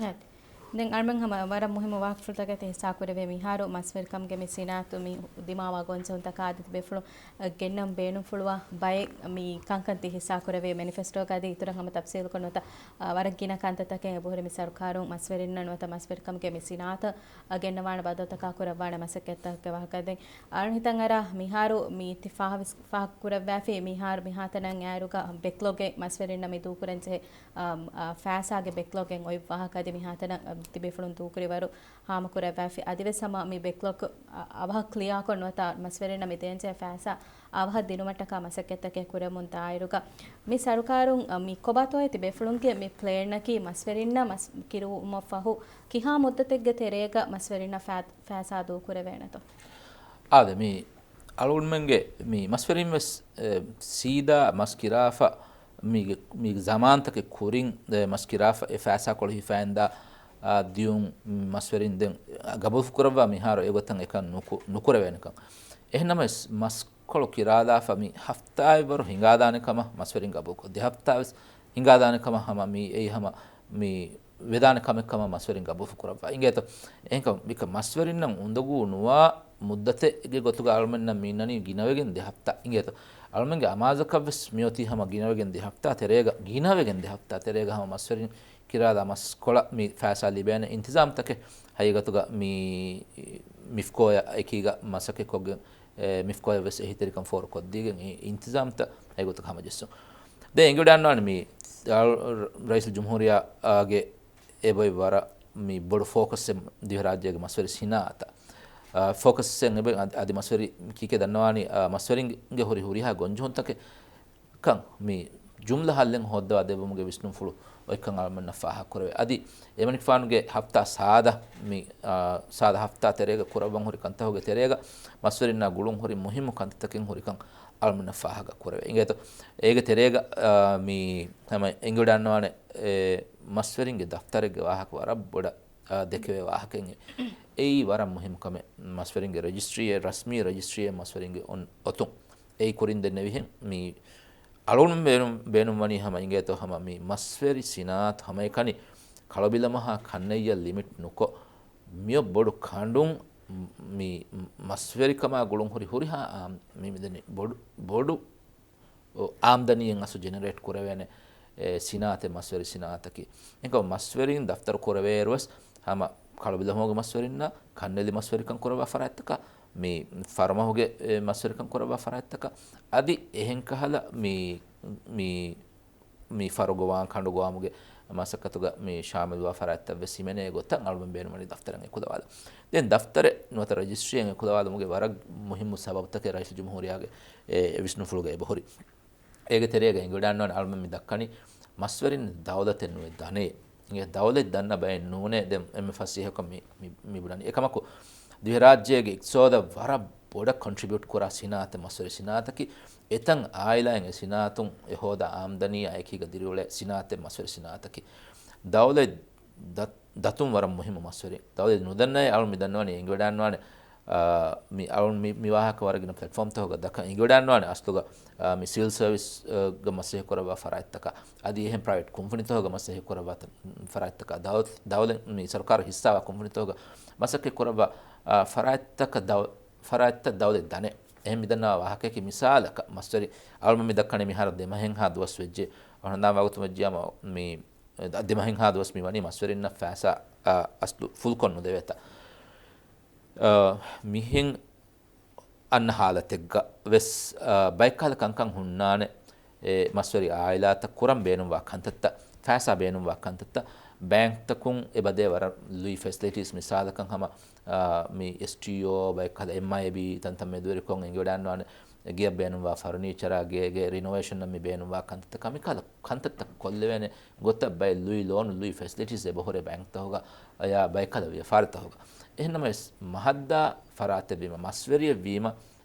އެ. ދެން އަޅުމެން ހަމަ ވަރަށް މުހިއްމު ވާހަކަފުޅުތަކެތި ހިއްސާ ކުރެވޭ މިހާރު މަސްވެރިކަމުގެ މި ސިނާއަތު މި ދިމާވާ ގޮންޖެހުންތަކާ އަދި ތިބޭފުޅުން ގެންނަން ބޭނުންފުޅުވާ ބައެއް މި ކަންކަން ތި ހިއްސާ ކުރެވޭ މެނިފެސްޓޯގަ އަދި އިތުރަށް ހަމަ ތަފްސީލުކޮށް ނުވަތަ، އަ، ވަރަށް ގިނަ ކަންތައްތަކެއް އެބަހުރި މި ސަރުކާރުން މަސްވެރިންނަށް ނުވަތަ މަސްވެރިކަމުގެ މި ސިނާއަތަށް ގެންނަވާނެ ބަދަލުތަކާ ކުރައްވާނެ މަސައްކަތްތަކުގެ ވާހަކަ. ދެން އަޅުން ހިތަށް އަރާ މިހާރު މި ތި ފާހަވިސް-، ފާހަގަކުރައްވާފި މިހާރު މިހާތަނަށް އައިރުގަ ބެކްލޮގެއް މަސްވެރިންނަށް މި ދޫކުރަންޖެހޭ، އަ، އަ، ފައިސާގެ ބެކްލޮގެއް އޮތް ވާހަކަ އަދި މިހާތަނަށް، އަ، ތިބޭފުޅުން ދޫކުރިވަރު ހާމަކުރައްވާފި. އަދިވެސް ހަމަ މި ބެކްލޮގް އަ-، އަވަހަށް ކްލިއާކޮށް ނުވަތަ މަސްވެރިންނަށް މި ދޭންޖެހޭ ފައިސާ އަވަހަށް ދިނުމަށްޓަކާ މަސައްކަތްތަކެއް ކުރަމުން ދާއިރުގަ، މި ސަރުކާރުން، އަ، މި ކޮބާތޯއޭ ތިބޭފުޅުންގެ މި ޕްލޭންއަކީ މަސްވެރިންނަށް މަސް ކިރުވުމަށްފަހު ކިހާ މުއްދަތެއްގެ ތެރޭގަ މަސްވެރިންނަށް ފައި-، ފައިސާ ދޫކުރެވޭނެތޯ؟ އާދެ، މި އަޅުގަނޑުމެންގެ މި މަސްވެރިން ވެސް، އެ، ސީދާ މަސް ކިރާފަ މީގެ، މީގެ ޒަމާންތަކެއް ކުރިން، އެ، މަސް ކިރާފަ އެ ފައިސާކޮޅު ހިފައިންދާ، އާ، ދިޔުން މަސްވެރިން ދެން، އާ، ގަބޫލު ކުރައްވާ މިހާރު އެގޮތަށް އެކަން ނުކު-، ނުކުރެވޭނެކަން. އެހެންނަމަވެސް، މަސްކޮޅު ކިރާލާފަ މި ހަފްތާއެއްވަރު ހިނގާދާނެ ކަމަށް މަސްވެރިން ގަބޫލުކޮށް، ދެ ހަފްތާވެސް ހިނގާދާނެ ކަމަށް ހަމަ މި އެއީ ހަމަ މި ވެދާނެ ކަމެއް ކަމަށް މަސްވެރިން ގަބޫލު ކުރައްވާ. އިނގޭތޯ؟ އެހެންކަމުން މިކަ މަސްވެރިންނަށް އުނދަގޫ ނުވާ މުއްދަތެއްގެ ގޮތުގަ އަޅުމެންނަށް މި އިންނަނީ ގިނަވެގެން ދެ ހަފްތާ. އިނގޭތޯ؟ އަޅުމެންގެ އަމާޒަކަށް ވެސް މިއޮތީ ހަމަ ގިނަވެގެން ދެ ހަފްތާ ތެރޭގަ، ގިނަވެގެން ދެ ހަފްތާ ތެރޭގަ ހަމަ މަސްވެރިން ކިރާލާ މަސްކޮޅަށް މި ފައިސާ ލިބޭނެ އިންތިޒާމްތަކެއް ހަގީގަތުގަ މި މިފްކޯއާ އެކީގަ މަސައްކަތްކޮށްގެން، އެ، މިފްކޯއަށް ވެސް އެހީތެރިކަން ފޯރުކޮށްދީގެން އި-، އިންތިޒާމްތައް އެގޮތަށް ހަމަޖެއްސުން. ދެން އެނގިވަޑައިގަންނަވާނެ މި ރައީސުލްޖުމްހޫރިއްޔާގެ އެބައޮތް ވަރަށް މި ބޮޑު ފޯކަސްއެއް ދިވެހިރާއްޖޭގެ މަސްވެރި ސިނާއަތަށް. އާ، ފޯކަސްއެއް އެބަ-، އަދި، އަދި މަސްވެރި ކީކޭ ދަންނަވާނީ، އާ، މަސްވެރިންގެ ހުރި ހުރިހާ ގޮންޖެހުންތަކެއް ކަން މި ޖުމްލަ ހައްލެއް ހޯއްދަވާ ދެއްވުމުގެ ވިސްނުންފުޅު އޮތްކަން އަޅުމެންނަށް ފާހަގަކުރެވޭ. އަދި އެމަނިކުފާނުގެ ހަފްތާ ސާދަ މި، އާ، ސާދަ ހަފްތާ ތެރޭގަ ކުރައްވަން ހުރި ކަންތަކުގެ ތެރޭގަ މަސްވެރިންނާ ގުޅުން ހުރި މުހިއްމު ކަންތައްތަކެއް ހުރިކަން އަޅުމެންނަށް ފާހަގަކުރެވޭ. އިނގޭތޯ؟ އޭގެ ތެރޭގަ، އާ، މި ހަމަ އެނގިވަޑައިގަންނަވާނެ، އެ، މަސްވެރިންގެ ދަފްތަރެއްގެ ވާހަކަ ވަރަށް ބޮޑަށް އާ، ދެކެވޭ ވާހަކައެއް. އެއީ ވަރަށް މުހިއްމު ކަމެއް. މަސްވެރިންގެ ރަޖިސްޓްރީއެއް، ރަސްމީ ރަޖިސްޓްރީއެއް މަސްވެރިންގެ އޮން އޮތުން. އެއީ ކުރިން ދެންނެވިހެން މި އަޅުގަނޑު ބޭނުން، ބޭނުންވަނީ ހަމަ އިނގޭތޯ ހަމަ މި މަސްވެރި ސިނާއަތު ހަމައެކަނި ކަޅުބިލަމަހާ ކަންނެއްޔަށް ލިމިޓް ނުކޮށް، މިއޮތް ބޮޑު ކަނޑުން މި މަސްވެރިކަމާ ގުޅުން ހުރި ހުރިހާ އާ، މި މިދެނީ ބޮޑު، ބޮޑު އާމްދަނީއެއް އަސްލު ޖެނެރޭޓް ކުރެވޭނެ، އެ، ސިނާއަތެއް މަސްވެރި ސިނާއަތަކީ. އެކަމް މަސްވެރިން ދަފްތަރު ކުރެވޭއިރުވެސް ހަމަ ކަޅުބިލަމަހުގެ މަސްވެރިންނާ، ކަންނެލި މަސްވެރިކަން ކުރައްވާ ފަރާތްތަކާ، މި ފަރުމަހުގެ، އެ، މަސްވެރިކަން ކުރައްވާ ފަރާތްތަކާ، އަދި އެހެން ކަހަލަ މި، މި މި ފަރުގޮވާން ކަނޑުގޮވާމުގެ މަސައްކަތުގަ މި ޝާމިލްވާ ފަރާތްތައް ވެސް ހިމެނޭ ގޮތަށް އަޅުމެން ބޭނުންވަނީ ދަފްތަރެއް އެކުލަވާލަން. ދެން ދަފްތަރެއް ނުވަތަ ރަޖިސްޓްރީއެއް އެކުލަވާލުމުގެ ވަރަށް މުހިއްމު ސަބަބުތަކެއް ރައީސުލްޖުމްހޫރިއްޔާގެ އެ ވިސްނުފުޅުގަ އެބަހުރި. އޭގެ ތެރޭގަ އެނގިވަޑައިގަންނަވާނެ އަޅުމެން މި ދައްކަނީ މަސްވެރިން ދައުލަތެއް ނުވެ ދަނޭ. އެ ދައުލަތް ދަންނަ ބައެއް ނޫނޭ ދެން އެންމެ ފަސޭހަކޮށް މި، މި، މި ބުނަނީ. އެކަމަކު، ދިވެހިރާއްޖޭގެ އިޤްތިޞާދަށް ވަރަށް ބޮޑަށް ކޮންޓްރިބިއުޓް ކުރާ ސިނާއަތެއް މަސްވެރި ސިނާއަތަކީ، އެތައް އާއިލާއިން އެ ސިނާއަތުން އެ ހޯދާ އާމްދަނީއާ އެކީގަ ދިރިއުޅޭ ސިނާއަތެއް މަސްވެރި ސިނާއަތަކީ. ދައުލަތް ދަ-، ދަތުން ވަރަށް މުހިއްމު މަސްވެރި. ދައުލަތް ނުދަންނައޭ އަޅު މި ދަންނަވަނީ އެނގިވަޑައިގަންނަވާނެ، އާ، މި އަޅު މި، މި ވާހަކަ ވަރަށް ގިނަ ޕްލެޓްފޯމްތަކުގަ ދައްކަން އެނގިވަޑައިގަންނަވާނެ އަސްލުގަ، އާ، މި ސިވިލް ސަރވިސް، އާ، ގަ މަސައްކަތް ކުރައްވާ ފަރާތްތަކާ، އަދި އެހެން ޕްރައިވެޓް ކުންފުނިތަކުގަ މަސައްކަތް ކުރައްވާ ފަރާތްތަކާ، ދައު-، ދައުލަތް މި ސަރުކާރު ހިއްސާވާ ކުންފުނިތަކުގަ މަސައްކަތް ކުރައްވާ، އާ، ފަރާތްތަކަށް ދައު-، ފަރާތްތައް ދައުލަތް ދަނޭ. އެހެން މިދަންނަވާ ވާހަކަޔަކީ މިސާލަކަށް މަސްވެރި އަޅުމެން މި ދައްކަނީ މިހާރު ދެމަހެއްހާ ދުވަސް ވެއްޖެ. އަހަންދާން ވަގުތު ވެއްޖިޔާމަ މި ދެމަހެއްހާ ދުވަސް މި ވަނީ މަސްވެރިންނަށް ފައިސާ، އާ، އަސްލު ފުލްކޮށް ނުދެވޭތަ. އާ، މިހެން އަންނަ ހާލަތެއްގަ ވެސް، އާ، ބައެއްކަހަލަ ކަންކަން ހުންނާނެ، އެ މަސްވެރި އާއިލާތައް ކުރަން ބޭނުންވާ ކަންތައްތައް، ފައިސާ ބޭނުންވާ ކަންތައްތައް، ބޭންކްތަކުން އެބަދޭ ވަރަށް ލުއި ފެސިލިޓީސް މިސާލަކަށް ހަމަ، އާ، މި އެސްޓީއޯ ބައެއްކަހަލަ އެމްއައިބީ ތަންތަން މެދުވެރިކޮށް އެނގިވަޑައިގަންނަވާނެ، ގެއަށް ބޭނުންވާ ފަރުނީޗަރާ ގޭގެ ރިނޮވޭޝަންއަށް މި ބޭނުންވާ ކަންތައްތަކާ މިކަހަލަ ކަންތައްތައް ކޮށްލެވޭނެ ގޮތަށް ބައެއް ލުއި ލޯނު ލުއި ފެސިލިޓީސް އެބަހުރޭ ބޭންކްތަކުގަ އަޔާ ބައެއްކަލަ ވިޔަފާރިތަކުގަ. އެހެންނަމަވެސް މަހަށްދާ ފަރާތެއްވީމަ، މަސްވެރިއެއްވީމަ،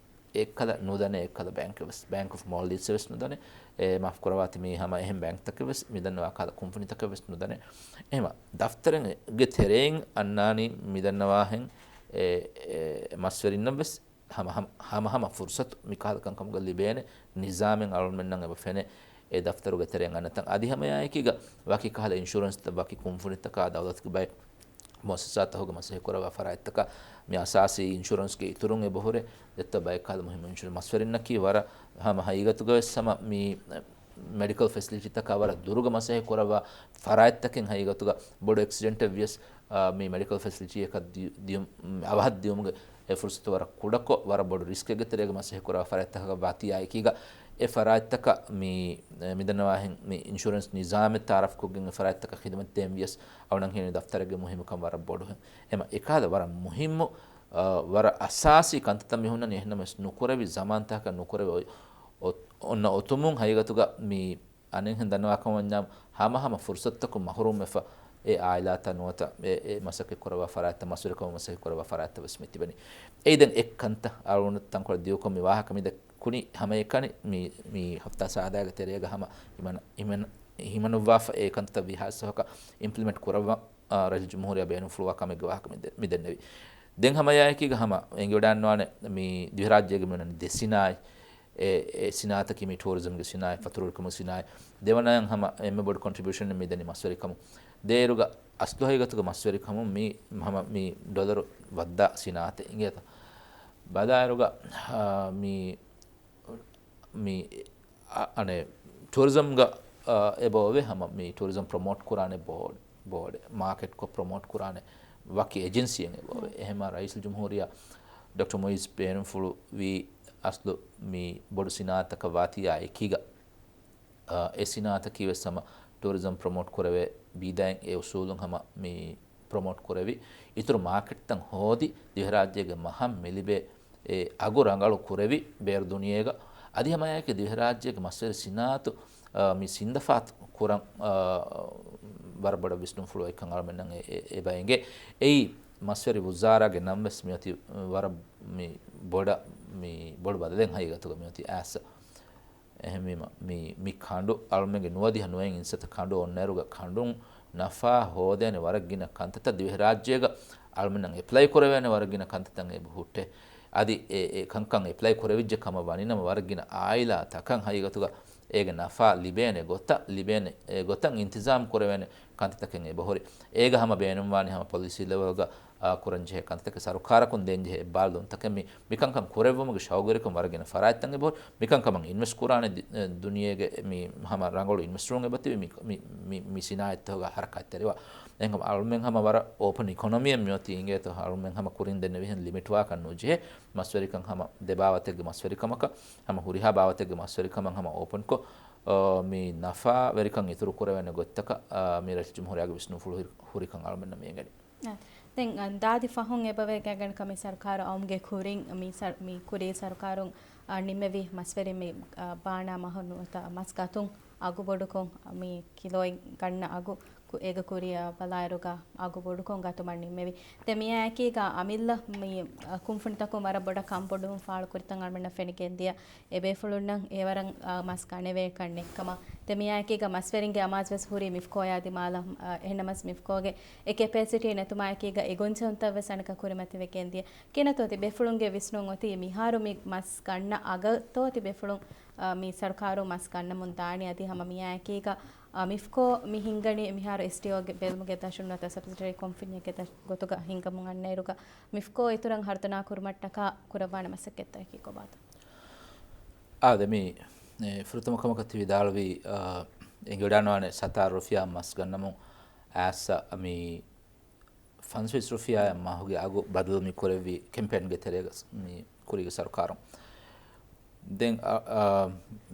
އެއްކަލަ ނުދަނޭ، އެއްކަލަ ބޭންކެއް ވެސް، ބޭންކް އޮފް މޯލްޑިވްސް ވެސް ނުދަނޭ، އެ މާފް ކުރައްވާތި މީ ހަމަ އެހެން ބޭންކްތަކެއް ވެސް މިދަންނަވާ ކަހަލަ ކުންފުނިތަކެއް ވެސް ނުދަނޭ. އެހެމަ ދަފްތަރެއްގެ ތެރެއިން އަންނާނީ މިދަންނަވާހެން އެ، އެ މަސްވެރިންނަށް ވެސް ހަމަ، ހަމަ، ހަމަ ހަމަ ފުރުސަތު މިކަހަލަ ކަންކަމުގަ ލިބޭނެ ނިޒާމެއް އަޅުމެންނަށް އެބަ ފެނޭ އެ ދަފްތަރުގެ ތެރެއިން އަންނަތަން. އަދި ހަމައާއެކީގަ ވަކި ކަހަލަ އިންޝުރެންސްތައް، ވަކި ކުންފުނިތަކާ، ދައުލަތުގެ ބައެއް މުއައްސަސާތަކުގަ މަސައްކަތް ކުރައްވާ ފަރާތްތަކާ، މި އަސާސީ އިންޝުރެންސްގެ އިތުރުން އެބަހުރޭ ދެއްތޯ ބައެއް ކަހަލަ މުހިއްމު އިންޝުރެންސް މަސްވެރިންނަކީ ވަރަށް ހަމަ ހަގީގަތުގަ ވެސް ހަމަ މި މެޑިކަލް ފެސިލިޓީތަކާ ވަރަށް ދުރުގަ މަސައްކަތް ކުރައްވާ ފަރާތްތަކެއް ހަގީގަތުގަ ބޮޑު އެކްސިޑެންޓެއް ވިޔަސް، އާ، މި މެޑިކަލް ފެސިލިޓީއަކަށް ދި-، ދިޔުން، އަވަހަށް ދިޔުމުގެ އެ ފުރުސަތު ވަރަށް ކުޑަކޮށް، ވަރަށް ބޮޑު ރިސްކެއްގެ ތެރޭގަ މަސައްކަތް ކުރާ ފަރާތްތަކަކަށް ވާތީ އާއެކީގަ، އެ ފަރާތްތަކަށް މި، މިދަންނަވާހެން މި އިންޝުރެންސް ނިޒާމެއް ތައާރަފްކޮށްގެން އެ ފަރާތްތަކަށް ޚިދުމަތް ދޭން ވިޔަސް، އަޅުން ހިނި ދަފްތަރެއްގެ މުހިއްމުކަން ވަރަށް ބޮޑު. އެމަ އެކާލަ ވަރަށް މުހިއްމު، އާ، ވަރަށް އަސާސީ ކަންތައްތައް މި ހުންނަނީ. އެހެންނަމަވެސް ނުކުރެވި ޒަމާންތަކަކަށް ނުކުރެވި އޮތް، އޮތް، އޮންނަ އޮތުމުން ހަގީގަތުގަ މި އަނެއްހެން ދަންނަވާކަމަށް ވަންޏާ ހަމަ ހަމަ ފުރުސަތުތަކުން މަހުރޫމްވެފަ އެ އާއިލާތައް ނުވަތަ އެ، އެ މަސައްކަތް ކުރައްވާ ފަރާތްތައް، މަސްވެރިކަމަށް މަސައްކަތް ކުރައްވާ ފަރާތްތައް ވެސް މި ތިބެނީ. އެއީ ދެން އެއް ކަންތައް އަޅުގަނޑު ތަންކޮޅެއް ދިޔުކޮށް މި ވާހަކަ މި ދެ-، ކުނި ހަމައެކަނި މި، މި ހަފްތާ ސާދައިގެ ތެރޭގަ ހަމަ ހިމަނަ-، ހިމަނ-، ހިމަނުއްވާފަ އެ ކަންތައް ވީހާވެސް އެކަންތައް އިމްޕްލިމެންޓް ކުރައްވަން، އާ، ރައީސުލްޖުމްހޫރިއްޔާ ބޭނުންފުޅުވާ ކަމެއްގެ ވާހަކަ މި ދެ-، މި ދެންނެވި. ދެން ހަމައާއެކީގަ ހަމަ އެނގިވަޑައިގަންނަވާނެ މި ދިވެހިރާއްޖޭގެ މި އޮންނަނީ ދެ ސިނާއަތް. އެ، އެ ސިނާއަތަކީ މި ޓޫރިޒަމްގެ ސިނާއަތް، ފަތުރުވެރިކަމުގެ ސިނާއަތް. ދެވަނައަށް ހަމަ އެންމެ ބޮޑު ކޮންޓްރިބިއުޝަނެއް މި ދެނީ މަސްވެރިކަމުން. ދޭއިރުގަ އަސްލު ހަގީގަތުގަ މަސްވެރިކަމުން މި ހަމަ މި ޑޮލަރު ވައްދާ ސިނާއަތެއް އިނގޭތަ؟ ބަލާއިރުގަ، އާ، މި މި އަ-، އަނެއް ޓޫރިޒަމްގަ، އާ، އެބައޮވޭ ހަމަ މި ޓޫރިޒަމް ޕްރޮމޯޓް ކުރާނެ ބޯޑް، ބޯޑެއް، މާކެޓްކޮށް ޕްރޮމޯޓް ކުރާނެ ވަކި އެޖެންސީއެއް އެބައޮވޭ. އެހެމަ ރައީސުލްޖުމްހޫރިއްޔާ ޑޮކްޓަރ މުއިއްޒު ބޭނުންފުޅުވީ އަސްލު މި ބޮޑު ސިނާއަތަކަށް ވާތީއާ އެކީގަ، އާ، އެ ސިނާއަތަކީ ވެސް ހަމަ ޓޫރިޒަމް ޕްރޮމޯޓް ކުރެވޭ ބީދައިން އެ އުސޫލުން ހަމަ މި ޕްރޮމޯޓް ކުރެވި، އިތުރު މާކެޓްތައް ހޯދި، ދިވެހިރާއްޖޭގެ މަހަށް މިލިބޭ އެ އަގު ރަނގަޅު ކުރެވި، ބޭރު ދުނިޔޭގަ އަދި ހަމައެކަނި ދިވެހިރާއްޖޭގެ މަސްވެރި ސިނާއަތު، އާ، މި ސިންދަފާތު ކުރަން، އާ، ވަރަށް ބޮޑަށް ވިސްނުންފުޅު އޮތްކަން އަޅުމެންނަށް އެ، އެ، އެބަ އެނގޭ. އެއީ މަސްވެރި ވުޒާރާގެ ނަން ވެސް މިއޮތީ ވަރަށް މި ބޮޑަށް، މި ބޮޑު ބަދަލެއް ހަގީގަތުގަ މިއޮތީ އައިސް. އެހެންވީމަ، މި، މި ކަނޑު އަޅުމެންގެ ނުވަދިހަ ނުވައިން އިންސަތަ ކަނޑު އޮންނައިރުގަ ކަނޑުން ނަފާ ހޯދޭނެ ވަރަށް ގިނަ ކަންތައްތައް ދިވެހިރާއްޖޭގަ އަޅުމެންނަށް އެޕްލައި ކުރެވޭނެ ވަރަށް ގިނަ ކަންތައްތައް އެބަ ހުއްޓޭ. އަދި އެ، އެ ކަންކަން އެޕްލައި ކުރެވިއްޖެ ކަމަށް ވަނީނަމަ ވަރަށް ގިނަ އާއިލާތަކަށް ހަގީގަތުގަ އޭގެ ނަފާ ލިބޭނެ ގޮތަށް، ލިބޭނެ، އެ ގޮތަށް އިންތިޒާމް ކުރެވޭނެ ކަންތައްތަކެއް އެބަހުރި. އޭގަ ހަމަ ބޭނުންވާނެ ހަމަ ޕޮލިސީ ލެވެލްގަ، އާ، އާ، ކުރަންޖެހޭ ކަންތައްތަކެއް، ސަރުކާރަކުން ދޭންޖެހޭ އެއްބާރުލުންތަކެއް. މި، މިކަންކަން ކުރެއްވުމުގެ ޝައުގުވެރިކަން ވަރަށް ގިނަ ފަރާތްތައް އެބަހުރި. މިކަންކަމަށް އިންވެސްޓް ކުރާނެ ދި-، އެ، ދުނިޔޭގެ މި ހަމަ ރަނގަޅު އިންވެސްޓަރުން އެބަތިބި މި، މި، މި، މި ސިނާއަތްތަކުގަ ހަރަކާތްތެރިވާ. އެހެންކަމުން އަޅުމެން ހަމަ ވަރަށް އޯޕަން އިކޮނޮމީއެއް މިއޮތީ އިނގޭތޯ، އަޅުމެން ހަމަ ކުރިން ދެންނެވިހެން ލިމިޓްވާކަށް ނުޖެހޭ. މަސްވެރިކަން ހަމަ ދެ ބާވަތެއްގެ މަސްވެރިކަމަކަށް، ހަމަ ހުރިހާ ބާވަތެއްގެ މަސްވެރިކަމަށް ހަމަ އޯޕަންކޮށް، އާ، މި ނަފާވެރިކަން އިތުރު ކުރެވޭނެ ގޮތްތަކަށް، އާ، މި ރައީސް ޖުމްހޫރިއްޔާގެ ވިސްނުންފުޅު ހުރި-، ހުރިކަން އަޅުމެންނަށް މި އެނގެނީ. އާ، ދެން، އާ، ދާދި ފަހުން އެބަވޭ ގާތްގަނޑަކަށް މި ސަރުކާރު އައުމުގެ ކުރިން މި ސަރ-، މި ކުރީ ސަރުކާރުން، އާ، ނިންމެވި މަސްވެރިން މި، އާ، ބާނާ މަހު ނުވަތަ މަސް ގަތުން އަގު ބޮޑުކޮށް، މި ކިލޯއިން ގަންނަ އަގު ކު-، އޭގެ ކުރިއަށް ބަލާއިރުގަ އަގު ބޮޑުކޮށް ގަތުމަށް ނިންމެވި. ދެން މިއާއެކީގަ އަމިއްލަ މި، އަ، ކުންފުނިތަކުން ވަރަށް ބޮޑަށް ކަންބޮޑުވުން ފާޅުކުރިތަން އަޅުމެންނަށް ފެނިގެންދިޔަ. އެބޭފުޅުންނަށް އެވަރަށް، އަ، މަސް ގަނެވޭކަށް ނެތްކަމަށް. ދެން މިއާއެކީގަ މަސްވެރިންގެ އަމާޒުވެސް ހުރީ މިފްކޯއާ ދިމާލަށް، އަ، އެހެންނަމަސް މިފްކޯގެ އެ ކެޕޭސިޓީ ނެތުމާއެކީގަ އެ ގޮންޖެހުންތައްވެސް އަނެކަ ކުރިމަތިވެގެންދިޔަ. ކިހިނެއްތޯ ތި ބޭފުޅުންގެ ވިސްނުން އޮތީ މިހާރު މި މަސް ގަންނަ އަގަށްތޯ ތި ބޭފުޅުން، އަ، މި ސަރުކާރު މަސް ގަންނަމުން ދާނީ؟ އަދި ހަމަ މިއާއެކީގަ، އަ، މިފްކޯ މި ހިންގަނީ މިހާރު އެސްޓީއޯގެ ބެލުމުގެ ދަށުން ނުވަތަ ސަބްސިޑަރީ ކޮމްޕެނީއެއްގެ ދަށް ގޮތުގަ ހިންގަމުން އަންނައިރުގަ މިފްކޯ އިތުރަށް ހަރުދަނާ ކުރުމަށްޓަކާ ކުރައްވާނެ މަސައްކަތްތަކަކީ ކޮބާތޯ؟ އާދެ، މި، އެ، ފުރަތަމަ ކަމަކަށް ތި ވިދާޅުވީ، އަ، އެނގިވަޑާންވާނެ ސަތާރަ ރުފިޔާ މަސް ގަންނަމުން އައިސް މި ފަންސަވީސް ރުފިޔާއަށް މަހުގެ އަގު ބަދަލު މި ކުރެއްވި ކެމްޕޭންގެ ތެރޭގަ މި ކުރީގެ ސަރުކާރުން. ދެން، އަ، އަ،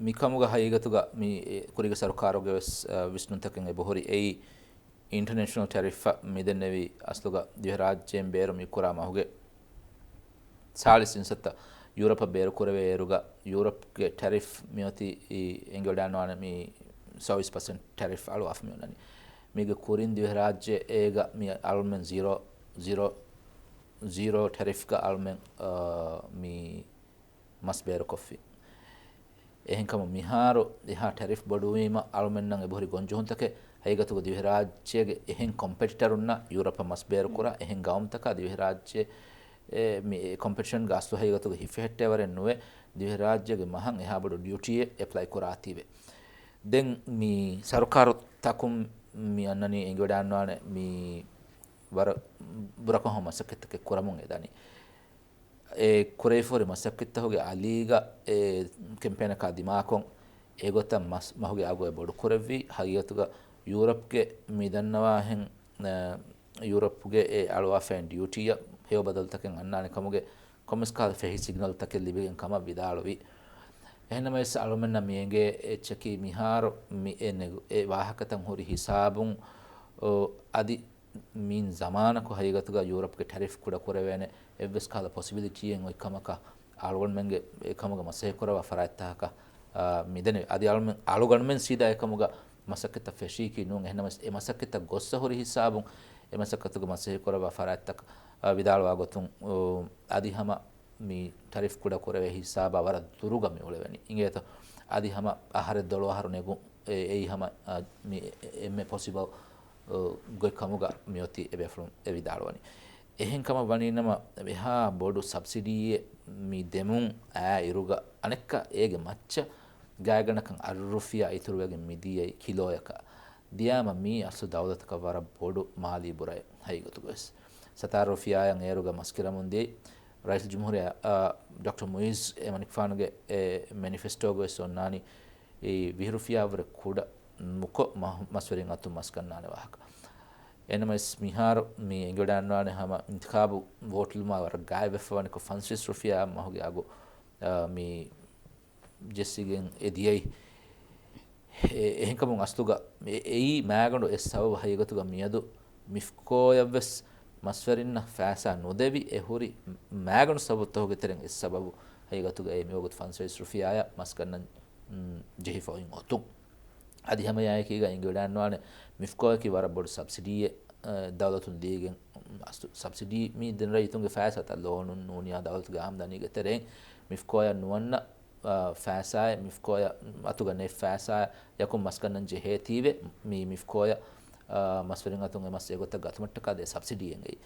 މިކަމުގަ ހަގީގަތުގަ މި، އެ، ކުރީގެ ސަރުކާރުގެ ވެސް، އަ، ވިސްނުންތަކެއް އެބަހުރި. އެއީ އިންޓަރނޭޝަނަލް ޓެރިފް މިދެންނެވި އަސްލުގަ ދިވެހިރާއްޖޭން ބޭރު މި ކުރާ މަހުގެ ސާޅީސް ޖިންސަށްތައް ޔޫރަޕަށް ބޭރު ކުރެވޭއިރުގަ، ޔޫރަޕްގެ ޓެރިފް މިއޮތީ އެނގިވަޑާންވާނެ މި ސައުވީސް ޕަސެންޓް ޓެރިފް އަޅުވާފަ މި އޮންނަނީ. މީގެ ކުރިން ދިވެހިރާއްޖެ އޭގަ މި އަޅުމެން ޒީރޯ، ޒީރޯ، ޒީރޯ ޓެރިފްގަ އަޅުމެން، އާ، މި މަސް ބޭރުކޮށްފި. އެހެންކަމުން މިހާރު އެހާ ޓެރިފް ބޮޑުވީމަ އަޅުމެންނަށް އެބަހުރި ގޮންޖެހުންތަކެއް ހަގީގަތުގަ ދިވެހިރާއްޖޭގެ އެހެން ކޮމްޕެޓިޓަރުންނަށް ޔޫރަޕަށް މަސް ބޭރުކުރާ އެހެން ގައުމުތަކާ ދިވެހިރާއްޖެ އެ، މި، އެ ކޮމްޕެޓިޝަންގެ އަސްލު ހަގީގަތުގަ ހިފެހެއްޓޭވަރެއް ނުވެ، ދިވެހިރާއްޖޭގެ މަހަށް އެހާ ބޮޑު ޑިއުޓީއެއް އެޕްލައި ކުރާތީވެ. ދެން މި ސަރުކާރުތަކުން މި އަންނަނީ އެނގިވަޑާންވާނެ މި ވަރަށް ބުރަކޮށް ހަމަ މަސައްކަތްތަކެއް ކުރަމުން އެދަނީ. އެ ކުރެވިފަހުރި މަސައްކަތްތަކުގެ އަލީގަ އެ ކެމްޕޭނަކާ ދިމާކޮށް، އެގޮތަށް މަސް، މަހުގެ އަގު އެ ބޮޑުކުރެއްވީ، ހަގީގަތުގަ ޔޫރަޕްގެ މި ދަންނަވާހެން، އެ، ޔޫރަޕްގެ އެ އަޅުވާފައިން ޑިއުޓީއަށް ހެޔޮ ބަދަލުތަކެއް އަންނާނެ ކަމުގެ ކޮންމެސް ކަހަލަ ފެހި ސިގްނަލްތަކެއް ލިބިގެން ކަމަށް ވިދާޅުވި. އެހެންނަމަވެސް އަޅުމެންނަށް މި އެނގޭ އެއްޗަކީ މިހާރު މި އެ ނެގު-، އެ ވާހަކަތައް ހުރި ހިސާބުން، އޮ، އަދި މި ޒަމާނަކު ހަގީގަތުގަ ޔޫރަޕްގެ ޓެރިފް ކުޑަ ކުރެވޭނެ އެއްވެސް ކަހަލަ ޕޮސިބިލިޓީއެއް އޮތް ކަމަކަށް އަޅުގަނޑުމެންގެ އެކަމުގަ މަސައްކަތް ކުރައްވާ ފަރާތްތަކަކަށް، އާ، މިދެނެވި. އަދި އަޅުމެން، އަޅުގަނޑުމެން ސީދާ އެކަމުގަ މަސައްކަތްތައް ފެށީކީ ނޫން. އެހެންނަމަވެސް އެ މަސައްކަތްތައް ގޮއްސަ ހުރި ހިސާބުން އެ މަސައްކަތުގަ މަސައްކަތް ކުރައްވާ ފަރާތްތަކަށް، އާ، ވިދާޅުވާ ގޮތުން، އޯ، އަދި ހަމަ މި ޓެރިފް ކުޑަ ކުރެވޭ ހިސާބާ ވަރަށް ދުރުގަ މި އުޅެވެނީ. އިނގޭތޯ؟ އަދި ހަމަ އަހަރެއް ދޮޅު އަހަރު ނެގުން، އެ، އެއީ ހަމަ، އާ، މި އެ-، އެންމެ ޕޮސިބަލް، އާ، ގޮތް ކަމުގަ މިއޮތީ އެބޭފުޅުން އެ ވިދާޅުވަނީ. އެހެން ކަމަށް ވަނީނަމަ، އެހާ ބޮޑު ސަބްސިޑީއެއް މި ދެމުން އައިއިރުގަ، އަނެއްކާ އޭގެ މައްޗަށް ގާތްގަނޑަކަށް އަށް ރުފިޔާ އިތުރުވެގެން މިދިޔައީ ކިލޯއަކަށް. ދިޔާމަ މީ އަސްލު ދައުލަތަކަށް ވަރަށް ބޮޑު މާލީ ބުރައެއް ހަގީގަތުގަވެސް. ސަތާރަ ރުފިޔާއަށް އޭރުގަ މަސް ކިރަމުންދިޔައީ ރައީސުލްޖުމްހޫރިއްޔާ، އާ، ޑޮކްޓަރ މުއިއްޒު އެމަނިކުފާނުގެ އެ މެނިފެސްޓޯގަވެސް އޮންނާނީ އެ ވިހި ރުފިޔާއަށްވުރެ ކުޑަ ނުކޮށް މަ-، މަސްވެރިން އަތުން މަސް ގަންނާނެ ވާހަކަ. އެހެންނަމަވެސް މިހާރު މި އެނގިވަޑައިގަންނަވާނެ ހަމަ އިންތިޚާބު ވޯޓުލުމާ ވަރަށް ގާތްވެފަވާނެކޮށް ފަންސަވީސް ރުފިޔާއަށް މަހުގެ އަގު، އާ، މި ޖެއްސިގެން އެ ދިޔައީ. އެ-، އެހެންކަމުން އަސްލުގަ އެ-، އެއީ މާގަނޑު އެއް ސަބަބު ހަގީގަތުގަ މިއަދު މިފްކޯއަށްވެސް މަސްވެރިންނަށް ފައިސާ ނުދެވި އެ ހުރި މާގަނޑު ސަބަބުތަކުގެ ތެރެއިން އެއް ސަބަބު ހަގީގަތުގަ އެ މިވަގުތު ފަންސަވީސް ރުފިޔާއަށް މަސްގަންނަން، މް، ޖެހިފަ އޮތް އޮތުން. އަދި ހަމަ އެއާއެކީގަ އެނގިވަޑައިގަންނަވާނެ މިފްކޯއަކީ ވަރަށް ބޮޑު ސަބްސިޑީއެއް، އަ، ދައުލަތުން ދީގެން، އަސްލު ސަބްސިޑީ މީ ދެން ރައްޔިތުންގެ ފައިސާތައް ލޯނުން ނޫނިއްޔާ ދައުލަތުގެ އާމްދަނީގެ ތެރެއިން މިފްކޯއަށް ނުވަންނަ އާ، ފައިސާއެއް މިފްކޯއަށް އަތުގަ ނެތް ފައިސާއަށް ޔަކުން މަސްގަންނަން ޖެހޭތީވެ، މި މިފްކޯއަށް، އާ، މަސްވެރިން އަތުން އެ މަސް އެގޮތަށް ގަތުމަށްޓަކާ ދޭ ސަބްސިޑީ އެނގެއީ.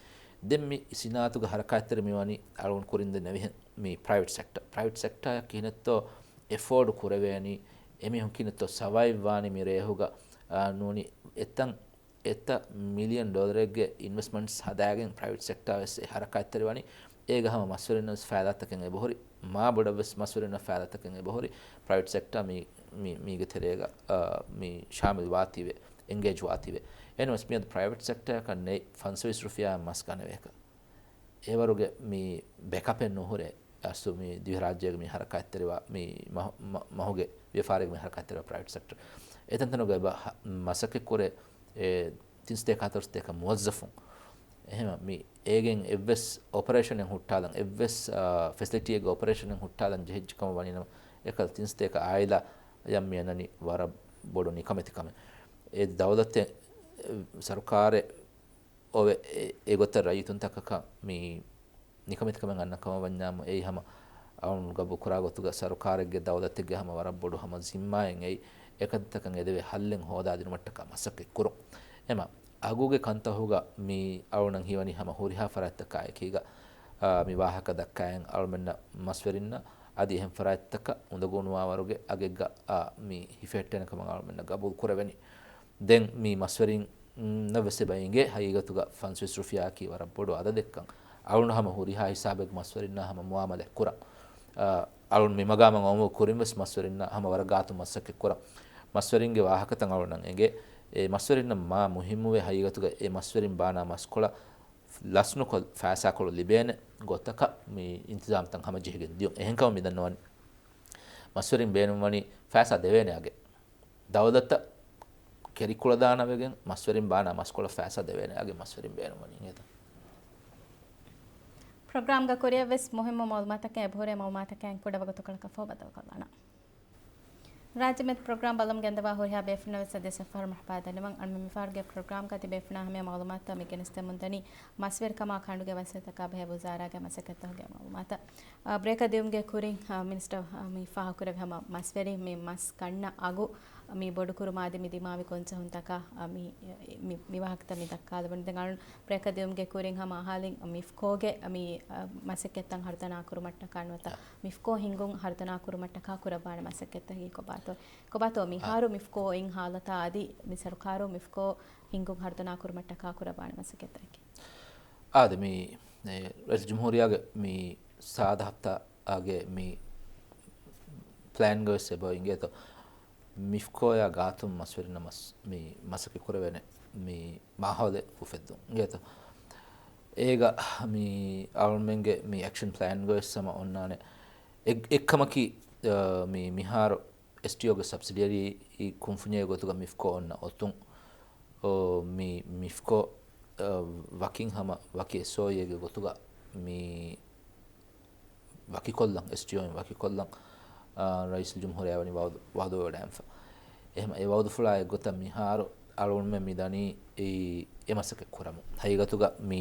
ދެން މި ސިނާއަތުގެ ހަރަކާތްތެރި މިވަނީ އަޅުގަނޑު ކުރިން ދެންނެވިހެން މި ޕްރައިވެޓް ސެކްޓަ. ޕްރައިވެޓް ސެކްޓައަށް ކިހިނެއްތޯ އެފޯޑް ކުރެވޭނީ، އެމީހުން ކިހިނެއްތޯ ސަވައިވް ވާނީ މި ރޭހުގަ، އާ، ނޫނީ އެތަން އެތައް މިލިއަން ޑޮލަރެއްގެ އިންވެސްޓްމަންޓްސް ހަދާގެން ޕްރައިވެޓް ސެކްޓާ ވެސް އެ ހަރަކާތްތެރިވަނީ. އޭގަ ހަމަ މަސްވެރިންނަށް ވެސް ފައިދާތަކެއް އެބަހުރި، މާ ބޮޑަށް ވެސް މަސްވެރިންނަށް ފައިދާތަކެއް އެބަހުރި ޕްރައިވެޓް ސެކްޓާ މީ، މީ، މީގެ ތެރޭގަ، އާ، މީ ޝާމިލް ވާތީވެ، އެންގޭޖް ވާތީވެ. އެހެންވެސް މިއަދު ޕްރައިވެޓް ސެކްޓާއަކަށް ނެތް ފަންސަވީސް ރުފިޔާ މަސް ގަނެވޭކަށް. އެވަރުގެ މި ބެކަޕެއް ނުހުރޭ. އަސްލު މި ދިވެހިރާއްޖޭގެ މި ހަރަކާތްތެރިވާ، މި މަހު-، މަ-، މަހުގެ ވިޔަފާރީގެ މި ހަރަކާތްތެރިވާ ޕްރައިވެޓް ސެކްޓަރ. އެތަންތަނުގަ އެބަ ހަ-، މަސައްކަތްކުރޭ، އެ، ތިން ސަތޭކަ ހަތަރު ސަތޭކަ މުވައްޒަފުން. އެހެން މި އޭގެން އެއްވެސް އޮޕަރޭޝަނެއް ހުއްޓާލަން، އެއްވެސް، އާ، ފެސިލިޓީއެއްގެ އޮޕަރޭޝަނެއް ހުއްޓާލަން ޖެހިއްޖެ ކަމަށް ވަނީނަމަ، އެކަލަ ތިން ސަތޭކަ އާއިލާއަށް މި އަންނަނީ ވަރަށް ބޮޑު ނިކަމެތިކަމެއް. އެ ދައުލަތެއް، އެ، ސަރުކާރެއް އޮވެ، އެ، އެގޮތަށް ރައްޔިތުންތަކަކަށް މި ނިކަމެތިކަމެއް އަންނަ ކަމަށް ވަންޏާމު، އެއީ ހަމަ އަޅުން ގަބޫލުކުރާ ގޮތުގަ ސަރުކާރެއްގެ ދައުލަތެއްގެ ހަމަ ވަރަށް ބޮޑު ހަމަ ޒިންމާއެއް އެއީ، އެކަންތަކަށް އެދެވޭ ހައްލެއް ހޯދާދިނުމަށްޓަކާ މަސައްކަތް ކުރުން. އެމަ އަގުގެ ކަންތަހުގަ މި އަޅުންނަށް ހީވަނީ ހަމަ ހުރިހާ ފަރާތްތަކާ އެކީގަ، އާ، މި ވާހަކަ ދައްކާއިން އަޅުމެންނަށް މަސްވެރިންނަށް އަދި އެހެން ފަރާތްތަކަށް އުނދަގޫނުވާވަރުގެ އަގެއްގަ، އާ، މި ހިފެހެއްޓޭނެ ކަމަށް އަޅުމެންނަށް ގަބޫލު ކުރެވެނީ. ދެން މި މަސްވެރިންނަށް ވެސް އެބަ އިނގޭ ހަގީގަތުގަ ފަންސަވީސް ރުފިޔާއަކީ ވަރަށް ބޮޑު އަދަދެއްކަން. އަޅުން ހަމަ ހުރިހާ ހިސާބެއްގެ މަސްވެރިންނާ ހަމަ މުއާމަލާތް ކުރަން. އަ، އަޅުން މި މަގާމަށް އައުމުގެ ކުރިން ވެސް މަސްވެރިންނާ ހަމަ ވަރަށް ގާތުން މަސައްކަތް ކުރަން. މަސްވެރިންގެ ވާހަކަތައް އަޅުންނަށް އެނގޭ. އެ މަސްވެރިންނަށް މާ މުހިއްމުވޭ ހަގީގަތުގަ އެ މަސްވެރިން ބާނާ މަސްކޮޅަށް ލަސްނުކޮށް ފައިސާކޮޅު ލިބޭނެ ގޮތަކަށް މި އިންތިޒާމްތައް ހަމަ ޖެހިގެން ދިޔުން. އެހެންކަމުން މި ދަންނަވަނީ މަސްވެރިން ބޭނުންވަނީ ފައިސާ ދެވޭނެ އަގެއް. ދައުލަތަށް ކެރިކުޅަދާނަވެގެން މަސްވެރިން ބާނާ މަސްކޮޅަށް ފައިސާ ދެވޭނެ އަގެއް މަސްވެރިން ބޭނުންވަނީ އިނގޭތަ؟ ޕްރޮގްރާމްގަ ކުރިއަށް ވެސް މުހިއްމު މައުލޫމާތަކެއް އެބަހުރޭ މައުލޫމާތަކާއިން ކުޑަ ވަގުތުކޮޅަކަށް ފަހު ބައްދަލުކޮށްލާނަން. ރާއްޖެ މެދު ޕްރޮގްރާމް ބަލަމުން ގެންދަވާ ހުރިހާ ބޭފުޅުންނަށް ވެސް ދެ ސަފަރު މަރުޙަބާ ދަންނަވަން. އަޅުމެން މިފަހަރުގެ ޕްރޮގްރާމްގަ ތިބޭފުޅުންނާ ހަމަޔަށް މައުލޫމާތުތައް މި ގެނެސްދެމުންދަނީ މަސްވެރިކަމާ ކަނޑުގެ ވަސީލަތަކާ ބެހޭ ވުޒާރާގެ މަސައްކަތްތަކުގެ މައުލޫމާތު. އާ، ބްރޭކަށް ދިއުމުގެ ކުރިން، އާ، މިނިސްޓަރ، އާ، މި ފާހަގަކުރެއްވި ހަމަ މަސްވެރިން މި މަސް ކަންނަ އަގު މި ބޮޑުކުރުމާ އަދި މި ދިމާވި ގޮންޖެހުންތަކާ، އާ، މި، މި، މި ވާހަކަތައް މި ދައްކާލެވުނު. ދެން އަޅުން ބްރޭކަށް ދިއުމުގެ ކުރިން ހަމަ އަހާލިން މިފްކޯގެ މި، އާ، މަސައްކަތްތައް ހަރުދަނާ ކުރުމަށްޓަކާ ނުވަތަ އާ. މިފްކޯ ހިންގުން ހަރުދަނާ ކުރުމަށްޓަކާ ކުރައްވާނެ މަސައްކަތްތަކީ ކޮބާތޯ؟ ކޮބާތޯ އާ. މިހާރު މިފްކޯ އިން ހާލަތާ އަދި މި ސަރުކާރު މިފްކޯ ހިންގުން ހަރުދަނާ ކުރުމަށްޓަކާ ކުރައްވާނެ މަސައްކަތްތަކެއް؟ އާދެ، މި، އެ، ރައީސުލްޖުމްހޫރިއްޔާގެ މި ސާދަ ހަފްތާގެ މި ޕްލޭންގަ ވެސް އެބަ އިނގޭތޯ، މިފްކޯޔާ ގާތުން މަސްވެރިންނަށް މަސް-، މި މަސައްކަތް ކުރެވޭނެ މި މާހައުލެއް އުފެއްދުން އިނގޭތޯ. އޭގަ މި އަޅުމެންގެ މި އެކްޝަން ޕްލޭންގަ ވެސް ހަމަ އޮންނާނެ އެއް-، އެއްކަމަކީ، އަ، މި މިހާރު އެސްޓީއޯގެ ސަބްސިޑިއަރީ ކުންފުންޏެއްގެ ގޮތުގަ މިފްކޯ އޮންނަ އޮތުން، އޯ، މި މިފްކޯ، އަ، ވަކިން ހަމަ ވަކި އެސްއޯއީއެއްގެ ގޮތުގަ މި ވަކިކޮށްލަން، އެސްޓީއޯއިން ވަކިކޮށްލަން، އާ، ރައީސުލްޖުމްހޫރިއްޔާ ވަނީ ވައުދު، ވައުދުވެވަޑައިގެންފަ. އެހެން އެ ވައުދުފުޅާ އެއްގޮތަށް މިހާރު އަޅުގަނޑުމެން މި ދަނީ އެ، އެ މަސައްކަތް ކުރަމުން. ހަގީގަތުގަ މި،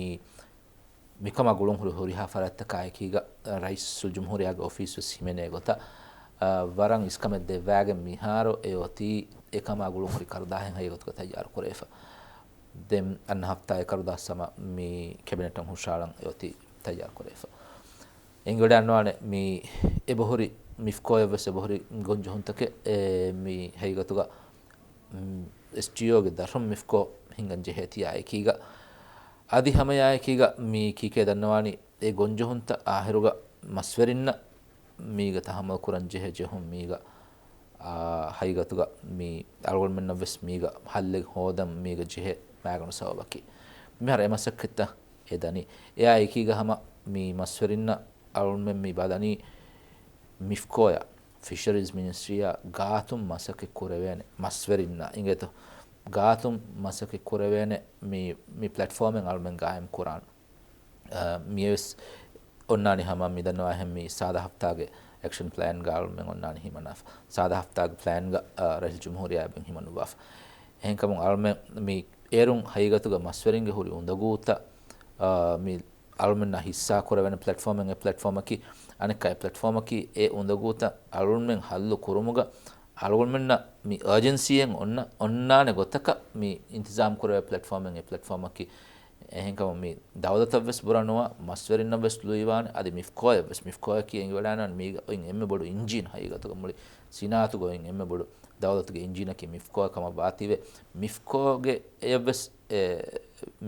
މިކަމާ ގުޅުން ހުރި ހުރިހާ ފަރާތްތަކާ އެކީގަ، އާ، ރައީސުލްޖުމްހޫރިއްޔާގެ އޮފީސް ވެސް ހިމެނޭ ގޮތަށް، އާ، ވަރަށް އިސްކަމެއް ދެއްވާގެން މިހާރު އެ އޮތީ އެކަމާ ގުޅުން ހުރި ކަރުދާހެއް ހަގީގަތުގަ ތައްޔާރު ކުރެވިފަ. ދެން އަންނަ ހަފްތާ އެ ކަރުދާސް ހަމަ މި ކެބިނެޓަށް ހުށައަޅަން އެ އޮތީ ތައްޔާރު ކުރެވިފަ. އެނގިވަޑައިގަންނަވާނެ މި އެބަހުރި މިފްކޯއަށް ވެސް އެބަހުރި ގޮންޖެހުންތަކެއް، އެ، މި ހަގީގަތުގަ، މް، އެސްޓީއޯގެ ދަށުން މިފްކޯ ހިންގަން ޖެހޭތީ އާއެކީގަ، އަދި ހަމައެއާއެކީގަ މި ކީކޭ ދަންނަވާނީ އެ ގޮންޖެހުންތައް އާހިރުގަ މަސްވެރިންނަށް މީގަ ތަހައްމަލް ކުރަން ޖެހޭ ޖެހުން މީގަ، އާ، ހަގީގަތުގަ މި އަޅުގަނޑުމެންނަށް ވެސް މީގަ ހައްލެއް ހޯދަން މީގަ ޖެހޭ މައިގަނޑު ސަބަބަކީ. މިހާރު އެ މަސައްކަތްތައް އެ ދަނީ. އެއާ އެކީގަ ހަމަ މި މަސްވެރިންނަށް އަޅުގަނޑުމެން މި ބަލަނީ މިފްކޯޔާ، ފިޝަރީޒް މިނިސްޓްރީއާ ގާތުން މަސައްކަތް ކުރެވޭނެ މަސްވެރިންނާ އިނގޭތޯ. ގާތުން މަސައްކަތް ކުރެވޭނެ މި، މި ޕްލެޓްފޯމެއް އަޅުމެން ގާއިމް ކުރާން. އަ، މިއެވެސް އޮންނާނީ ހަމަ މިދަންނަވާހެން މި ސާދަ ހަފްތާގެ އެކްޝަން ޕްލޭންގަ އަޅުމެން އޮންނާނީ ހިމަނާފަ. ސާދަ ހަފްތާގެ ޕްލޭންގަ، އަ، ރައީސުލްޖުމްހޫރިއްޔާ އެބަ ހިމަނުއްވާފަ. އެހެންކަމުން އަޅުމެން މި އޭރުން ހަގީގަތުގަ މަސްވެރިންގެ ހުރި އުނދަގޫތައް، އަ، މި އަޅުމެންނާ ހިއްސާ ކުރެވޭނެ ޕްލެޓްފޯމެއް އެ ޕްލެޓްފޯމަކީ، އަނެއްކާ އެ ޕްލެޓްފޯމަކީ އެ އުނދަގޫތައް އަޅުމެން ހައްލު ކުރުމުގަ އަޅުގަނޑުމެންނަށް މި އާޖެންސީއެއް އޮންނަ، އޮންނާނެ ގޮތަކަށް މި އިންތިޒާމް ކުރެވޭ ޕްލެޓްފޯމެއް އެ ޕްލެޓްފޯމަކީ. އެހެންކަމުން މި ދައުލަތަށްވެސް ބުރަނުވާ މަސްވެރިންނަށްވެސް ލުއިވާނެ. އަދި މިފްކޯއަށްވެސް، މިފްކޯއަކީ އެނގިވަޑާން މީގަ އޮތް އެންމެ ބޮޑު އިންޖީން ހަގީގަތުގަ މުޅި ސިނާއަތުގަ އޮތް އެންމެ ބޮޑު ދައުލަތުގެ އިންޖީނަކީ މިފްކޯއެއް ކަމަށް ވާތީވެ، މިފްކޯގެ އެއަށްވެސް އެ،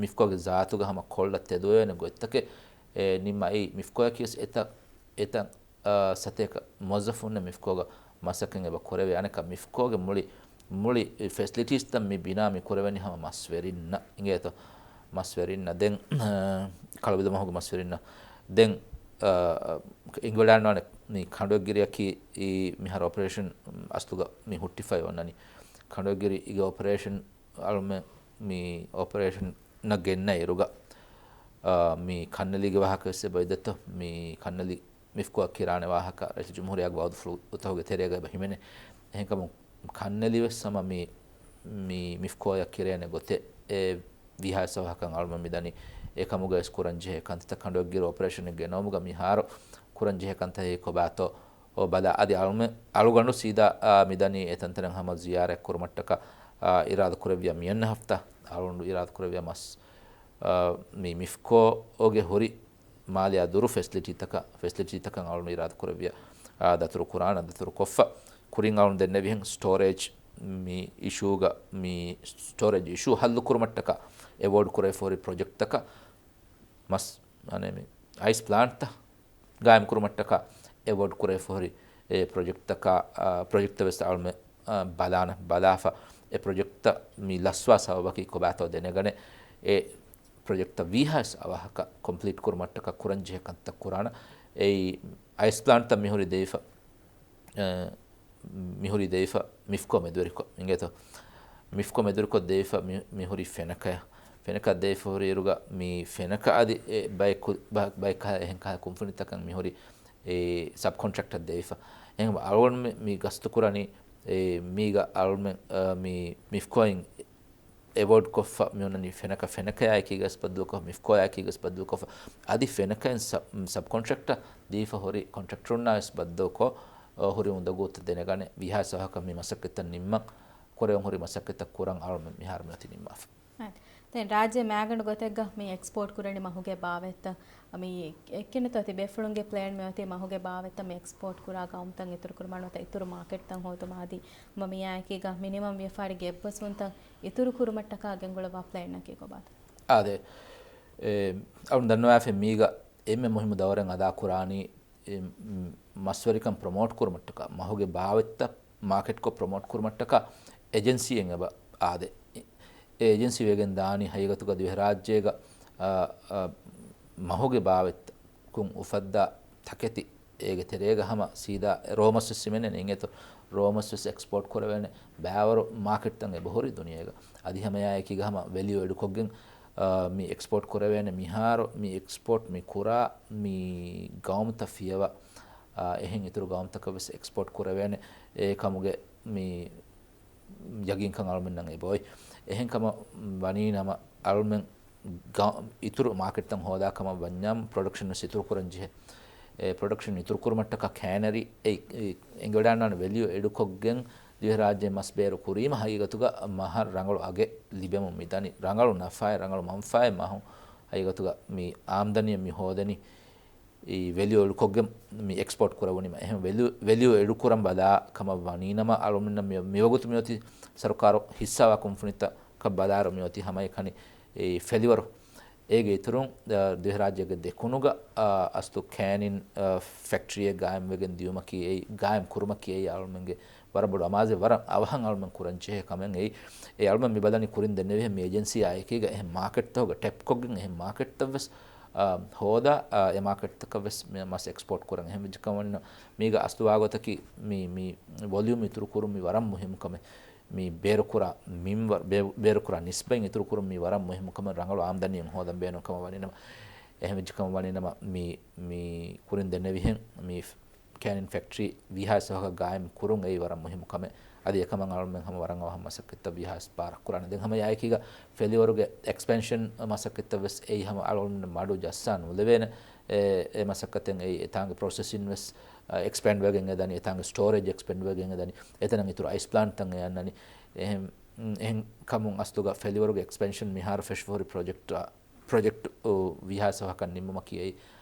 މިފްކޯގެ ޒާތުގަ ހަމަ ކޮށްލަ ތެދުވެވޭނެ ގޮތްތަކެއް އެ، ނިންމައި މިފްކޯއަކީވެސް އެތައް، އެތައް، އާ، ސަތޭކަ މުވައްޒަފުންނެއް މިފްކޯގަ މަސައްކަތް އެބަ ކުރެވޭ. އަނެއްކާ މިފްކޯގެ މުޅި، މުޅި ފެސިލިޓީސްތައް މި ބިނާ މި ކުރެވެނީ ހަމަ މަސްވެރިންނަށް އިނގޭތޯ. މަސްވެރިންނަށް ދެން، އާ، ކަޅުބިލުމަހުގެ މަސްވެރިންނަށް ދެން، އާ، އިނގިވަޑާންވާނެ މި ކަނޑުއެއްގިރިއަކީ މިހާރު އޮޕަރޭޝަން އަސްލުގަ މި ހުއްޓިފައި އޮންނަނީ. ކަނޑުއެއްގިރި އިގެ އޮޕަރޭޝަން އަޅުމެ މި އޮޕަރޭޝަނަށް ގެންނަ އިރުގަ، އާ، މި ކަންނެލީގެ ވާހަކަވެސް އެބައިދަތޯ. މި ކަންނެލި މިފްކޯއަށް ކިރާނެ ވާހަކަ ރައީސުލްޖުމްހޫރިއްޔާގެ ވައުދުފުޅުތަކުގެ ތެރޭގަ އެބަ ހިމެނޭ. އެހެންކަމުން ކަންނެލިވެސް ހަމަ މި، މި މިފްކޯއަށް ކިރޭނެ ގޮތެއް އެ ވީހާވެސް އަވަހަކަށް އަޅުމެން މިދަނީ. އެކަމުގައިވެސް ކުރަންޖެހޭ ކަންތައްތައް ކަނޑުއެއްގިރި އޮޕަރޭޝަނެއްގެ ނަމުގަ މިހާރު ކުރަންޖެހޭ ކަންތައް ކޮބާތޯ އޯ ބަލާ. އަދި އަޅުމެ، އަޅުގަނޑު ސީދާ، އާ، މިދަނީ އެތަންތަނަށް ހަމަ ޒިޔާރަތް ކުރުމަށްޓަކާ، އާ، އިރާދަ ކުރެއްވިޔާ މިއަންނަ ހަފްތާ އަޅުގަނޑު އިރާދަ ކުރެއްވިޔާ މަސް، އާ، މި މިފްކޯގެ ހުރި މާލެއާ ދުރު ފެސިލިޓީތަކަށް، ފެސިލިޓީތަކަށް އަޅުން އިރާދަ ކުރެއްވިޔާ، އާ، ދަތުރު ކުރާނަ، ދަތުރު ކޮށްފަ. ކުރިން އަޅުން ދެންނެވިހެން ސްޓޯރޭޖް މި އިޝޫގަ، މި ސްޓޯރޭޖް އިޝޫ ހައްލު ކުރުމަށްޓަކާ އެވޯޑް ކުރެވިފަ ހުރި ޕްރޮޖެކްޓްތަކަށް މަސް، އަނެ މި އައިސް ޕްލާންޓްތައް ގާއިމް ކުރުމަށްޓަކާ އެވޯޑް ކުރެވިފަ ހުރި އެ ޕްރޮޖެކްޓްތަކާ، އާ، ޕްރޮޖެކްޓްތައް ވެސް އަޅުމެ، އާ، ބަލާނަ، ބަލާފަ އެ ޕްރޮޖެކްޓްތައް މި ލަސްވާ ސަބަބަކީ ކޮބާތޯ ދެނެގަނެ، އެ ޕްރޮޖެކްޓްތައް ވީހާވެސް އަވަހަކަށް ކޮމްޕްލީޓް ކުރުމަށްޓަކާ ކުރަންޖެހޭ ކަންތައް ކުރާނަ. އެއީ އައިސް ޕްލާންޓްތައް މިހުރި ދެވިފަ، އެ، މިހުރި ދެވިފަ މިފްކޯ މެދުވެރިކޮށް އިނގޭތޯ. މިފްކޯ މެދުވެރިކޮށް ދެވިފަ މި، މިހުރި ފެނަކަޔަށް. ފެނަކަ ދެވިފަ ހުރި އިރުގަ މި ފެނަކަ އަދި އެ ބައެއް ކު، ބަ، ބައެއް ކަހަލަ އެހެން ކަހަލަ ކުންފުނިތަކަށް މިހުރި އެ ސަބްކޮންޓްރެކްޓަށް ދެވިފަ. އެހެން އަޅުގަނޑު މި، މި ގަސްތު ކުރަނީ، އެ، މީގަ އަޅުމެން، އަ، މި މިފްކޯއިން އެވޯޑް ކޮށްފަ މި އޮންނަނީ ފެނަކަ، ފެނަކަޔާއެކީގަސް ބައްދަލުކޮށް، މިފްކޯއާއެކީގަސް ބައްދަލުކޮށްފަ. އަދި ފެނަކައިން ސަ، ސަބްކޮންޓްރެކްޓަށް ދީފަ ހުރި ކޮންޓްރެކްޓަރުންނާވެސް ބައްދަލުކޮށް، އަ، ހުރި އުނދަގޫތައް ދެނެގަނެ، ވީހާވެސް އަވަހަކަށް މި މަސައްކަތްތައް ނިންމަން، ކުރެވެން ހުރި މަސައްކަތްތައް ކުރަން އަޅުމެން މިހާރު މިއޮތީ ނިންމާފަ. އަދި ދެން ރާއްޖެ މައިގަނޑު ގޮތެއްގަ މި އެކްސްޕޯޓް ކުރަނީ މަހުގެ ބާވަތްތައް މި އެކިނެތޯ ތި ބޭފުޅުންގެ ޕްލޭން މިއޮތީ މަހުގެ ބާވަތްތައް މި އެކްސްޕޯޓް ކުރާ ގައުމުތައް އިތުރު ކުރުމަށް ނުވަތަ އިތުރު މާކެޓްތައް ހޯދުމަށް އަދި މަ މިއާއެކީގަ މިނިމަމް ވިޔަފާރި ގެއްބަސްވުންތައް އިތުރު ކުރުމަށްޓަކާ ގެންގުޅައްވާ ޕްލޭންއަކީ ކޮބާތޯ؟ އާދެ، އެ، އަޅުން ދަންނަވާފަ މީގަ އެންމެ މުހިއްމު ދައުރެއް އަދާ ކުރާނީ، އެ، މަސްވެރިކަން ޕްރޮމޯޓް ކުރުމަށްޓަކާ މަހުގެ ބާވަތްތައް މާކެޓްކޮށް ޕްރޮމޯޓް ކުރުމަށްޓަކާ އެޖެންސީއެއް އެބަ އާދެ. އެ އެޖެންސީ ވެގެން ދާނީ ހަގީގަތުގަ ދިވެހިރާއްޖޭގަ، އާ، އާ، މަހުގެ ބާވަތްކުން އުފައްދާ ތަކެތި އޭގެ ތެރޭގަ ހަމަ ސީދާ ރޯމަސް ވެސް ހިމެނޭނެ އިނގޭތޯ. ރޯމަސް ވެސް އެކްސްޕޯޓް ކުރެވޭނެ، ބައިވަރު މާކެޓްތައް އެބަހުރި ދުނިޔޭގަ. އަދި ހަމައެއާއެކީގަ ހަމަ ވެލިއު އެޑުކޮށްގެން، އާ، މި އެކްސްޕޯޓް ކުރެވޭނެ. މިހާރު މި އެކްސްޕޯޓް މި ކުރާ މި ގައުމުތައް ފިޔަވާ، އާ، އެހެން އިތުރު ގައުމުތަކަށް ވެސް އެކްސްޕޯޓް ކުރެވޭނެ. އެ ކަމުގެ މި ޔަގީންކަން އަޅުމެންނަށް އެބައޮތް. އެހެން ކަމަށް ވަނީ ނަމަ، އަޅުމެން ގަ، އިތުރު މާކެޓްތައް ހޯދާ ކަމަށް ވަންޏާ ޕްރޮޑަކްޝަން ވެސް އިތުރު ކުރަން ޖެހޭ. އެ ޕްރޮޑަކްޝަން އިތުރު ކުރުމަށްޓަކާ ކޭނަރީ އެ، އެ، އެނގިވަޑާންވާނެ ވެލިއު އެޑުކޮށްގެން ދިވެހިރާއްޖެ މަސް ބޭރު ކުރީމަ ހަގީގަތުގަ މަހަށް ރަނގަޅު އަގެއް ލިބެމުން މިދަނީ. ރަނގަޅު ނަފާއެއް، ރަނގަޅު މަންފާއެއް މަހު ހަގީގަތުގަ މި އާމްދަނީ މި ހޯދަނީ. އެ ވެލިއު އެޑުކޮށްގެން މި އެކްސްޕޯޓް ކުރެވުނީމަ. އެހެން ވެލިއު، ވެލިއު އެޑު ކުރަން ބަލާ ކަމަށް ވަނީނަމަ، އަޅުމެންނަށް މި، މިވަގުތު މިއޮތީ ސަރުކާރު ހިއްސާވާ ކުންފުނިތަކަށް ބަލާއިރު މިއޮތީ ހަމައެކަނި އެ ފެލިވަރު. އޭގެ އިތުރުން، އަ، ދިވެހިރާއްޖޭގެ ދެކުނުގަ، އަ، އަސްލު ކޭނިން، އަ، ފެކްޓްރީއެއް ގާއިމްވެގެން ދިޔުމަކީ އެއީ، ގާއިމް ކުރުމަކީ އެއީ އަޅުމެންގެ ވަރަށް ބޮޑު އަމާޒެއް. ވަރަށް އަވަހަށް އަޅުމެން ކުރަން ޖެހޭ ކަމެއް އެއީ. އެ އަޅުމެން މި ބަލަނީ ކުރިން ދެންނެވިހެން މި އެޖެންސީއާ އެކީގަ އެހެން މާކެޓްތަކުގަ ޓެޕްކޮށްގެން އެހެން މާކެޓްތައް ވެސް އާ، ހޯދާ، އާ، އެ މާކެޓްތަކަށް ވެސް މި މަސް އެކްސްޕޯޓް ކުރަން. އެހެން ވެއްޖެ ކަމަށް ވަނީ މީގަ އަސްލު ވާގޮތަކީ މި، މި ވޮލިއުމް އިތުރު ކުރުން މި ވަރަށް މުހިއްމު ކަމެއް. މި ބޭރުކުރާ މިންވަރު، ބޭ، ބޭރުކުރާ ނިސްބަތް އިތުރު ކުރުން މި ވަރަށް މުހިއްމު ކަމެއް. ރަނގަޅު އާމްދަނީއެއް ހޯދަން ބޭނުން ކަމަށް ވަނީ ނަމަ، އެހެން ވެއްޖެ ކަމަށް ވަނީ ނަމަ، މި، މި ކުރިން ދެންނެވިހެން މި ކޭނިން ފެކްޓްރީ ވީހާވެސް އަވަހަކަށް ގާއިމް ކުރުން އެއީ ވަރަށް މުހިއްމު ކަމެއް. އަދި އެކަމަށް އަޅުމެން ހަމަ ވަރަށް އަވަހަށް މަސައްކަތްތައް ވީހާވެސް ބާރަށް ކުރާނެ. ދެން ހަމަ އެއާއެކީގަ ފެލިވަރުގެ އެކްސްޕެންޝަން މަސައްކަތްތައް ވެސް އެއީ ހަމަ އަޅުގަނޑު މަޑު ޖައްސާ ނުލެވޭނެ. އެ، އެ މަސައްކަތެއް އެއީ އެތާނގެ ޕްރޮސެސިން ވެސް، އަ، އެކްސްޕޭންޑް ވެގެން އެދަނީ، އެތާނގެ ސްޓޯރޭޖް އެކްސްޕޭންޑް ވެގެން އެދަނީ، އެތަނަށް އިތުރު އައިސް ޕްލާންޓްތައް އެ އަންނަނީ. އެހެން، އެހެން ކަމުން އަސްލުގަ ފެލިވަރުގެ އެކްސްޕެންޝަން މިހާރު ފެށިފަ ހުރި ޕްރޮޖެކްޓާ ޕްރޮޖެކްޓް ވީހާވެސް ވަހަކަށް ނިންމުމަކީ އެއީ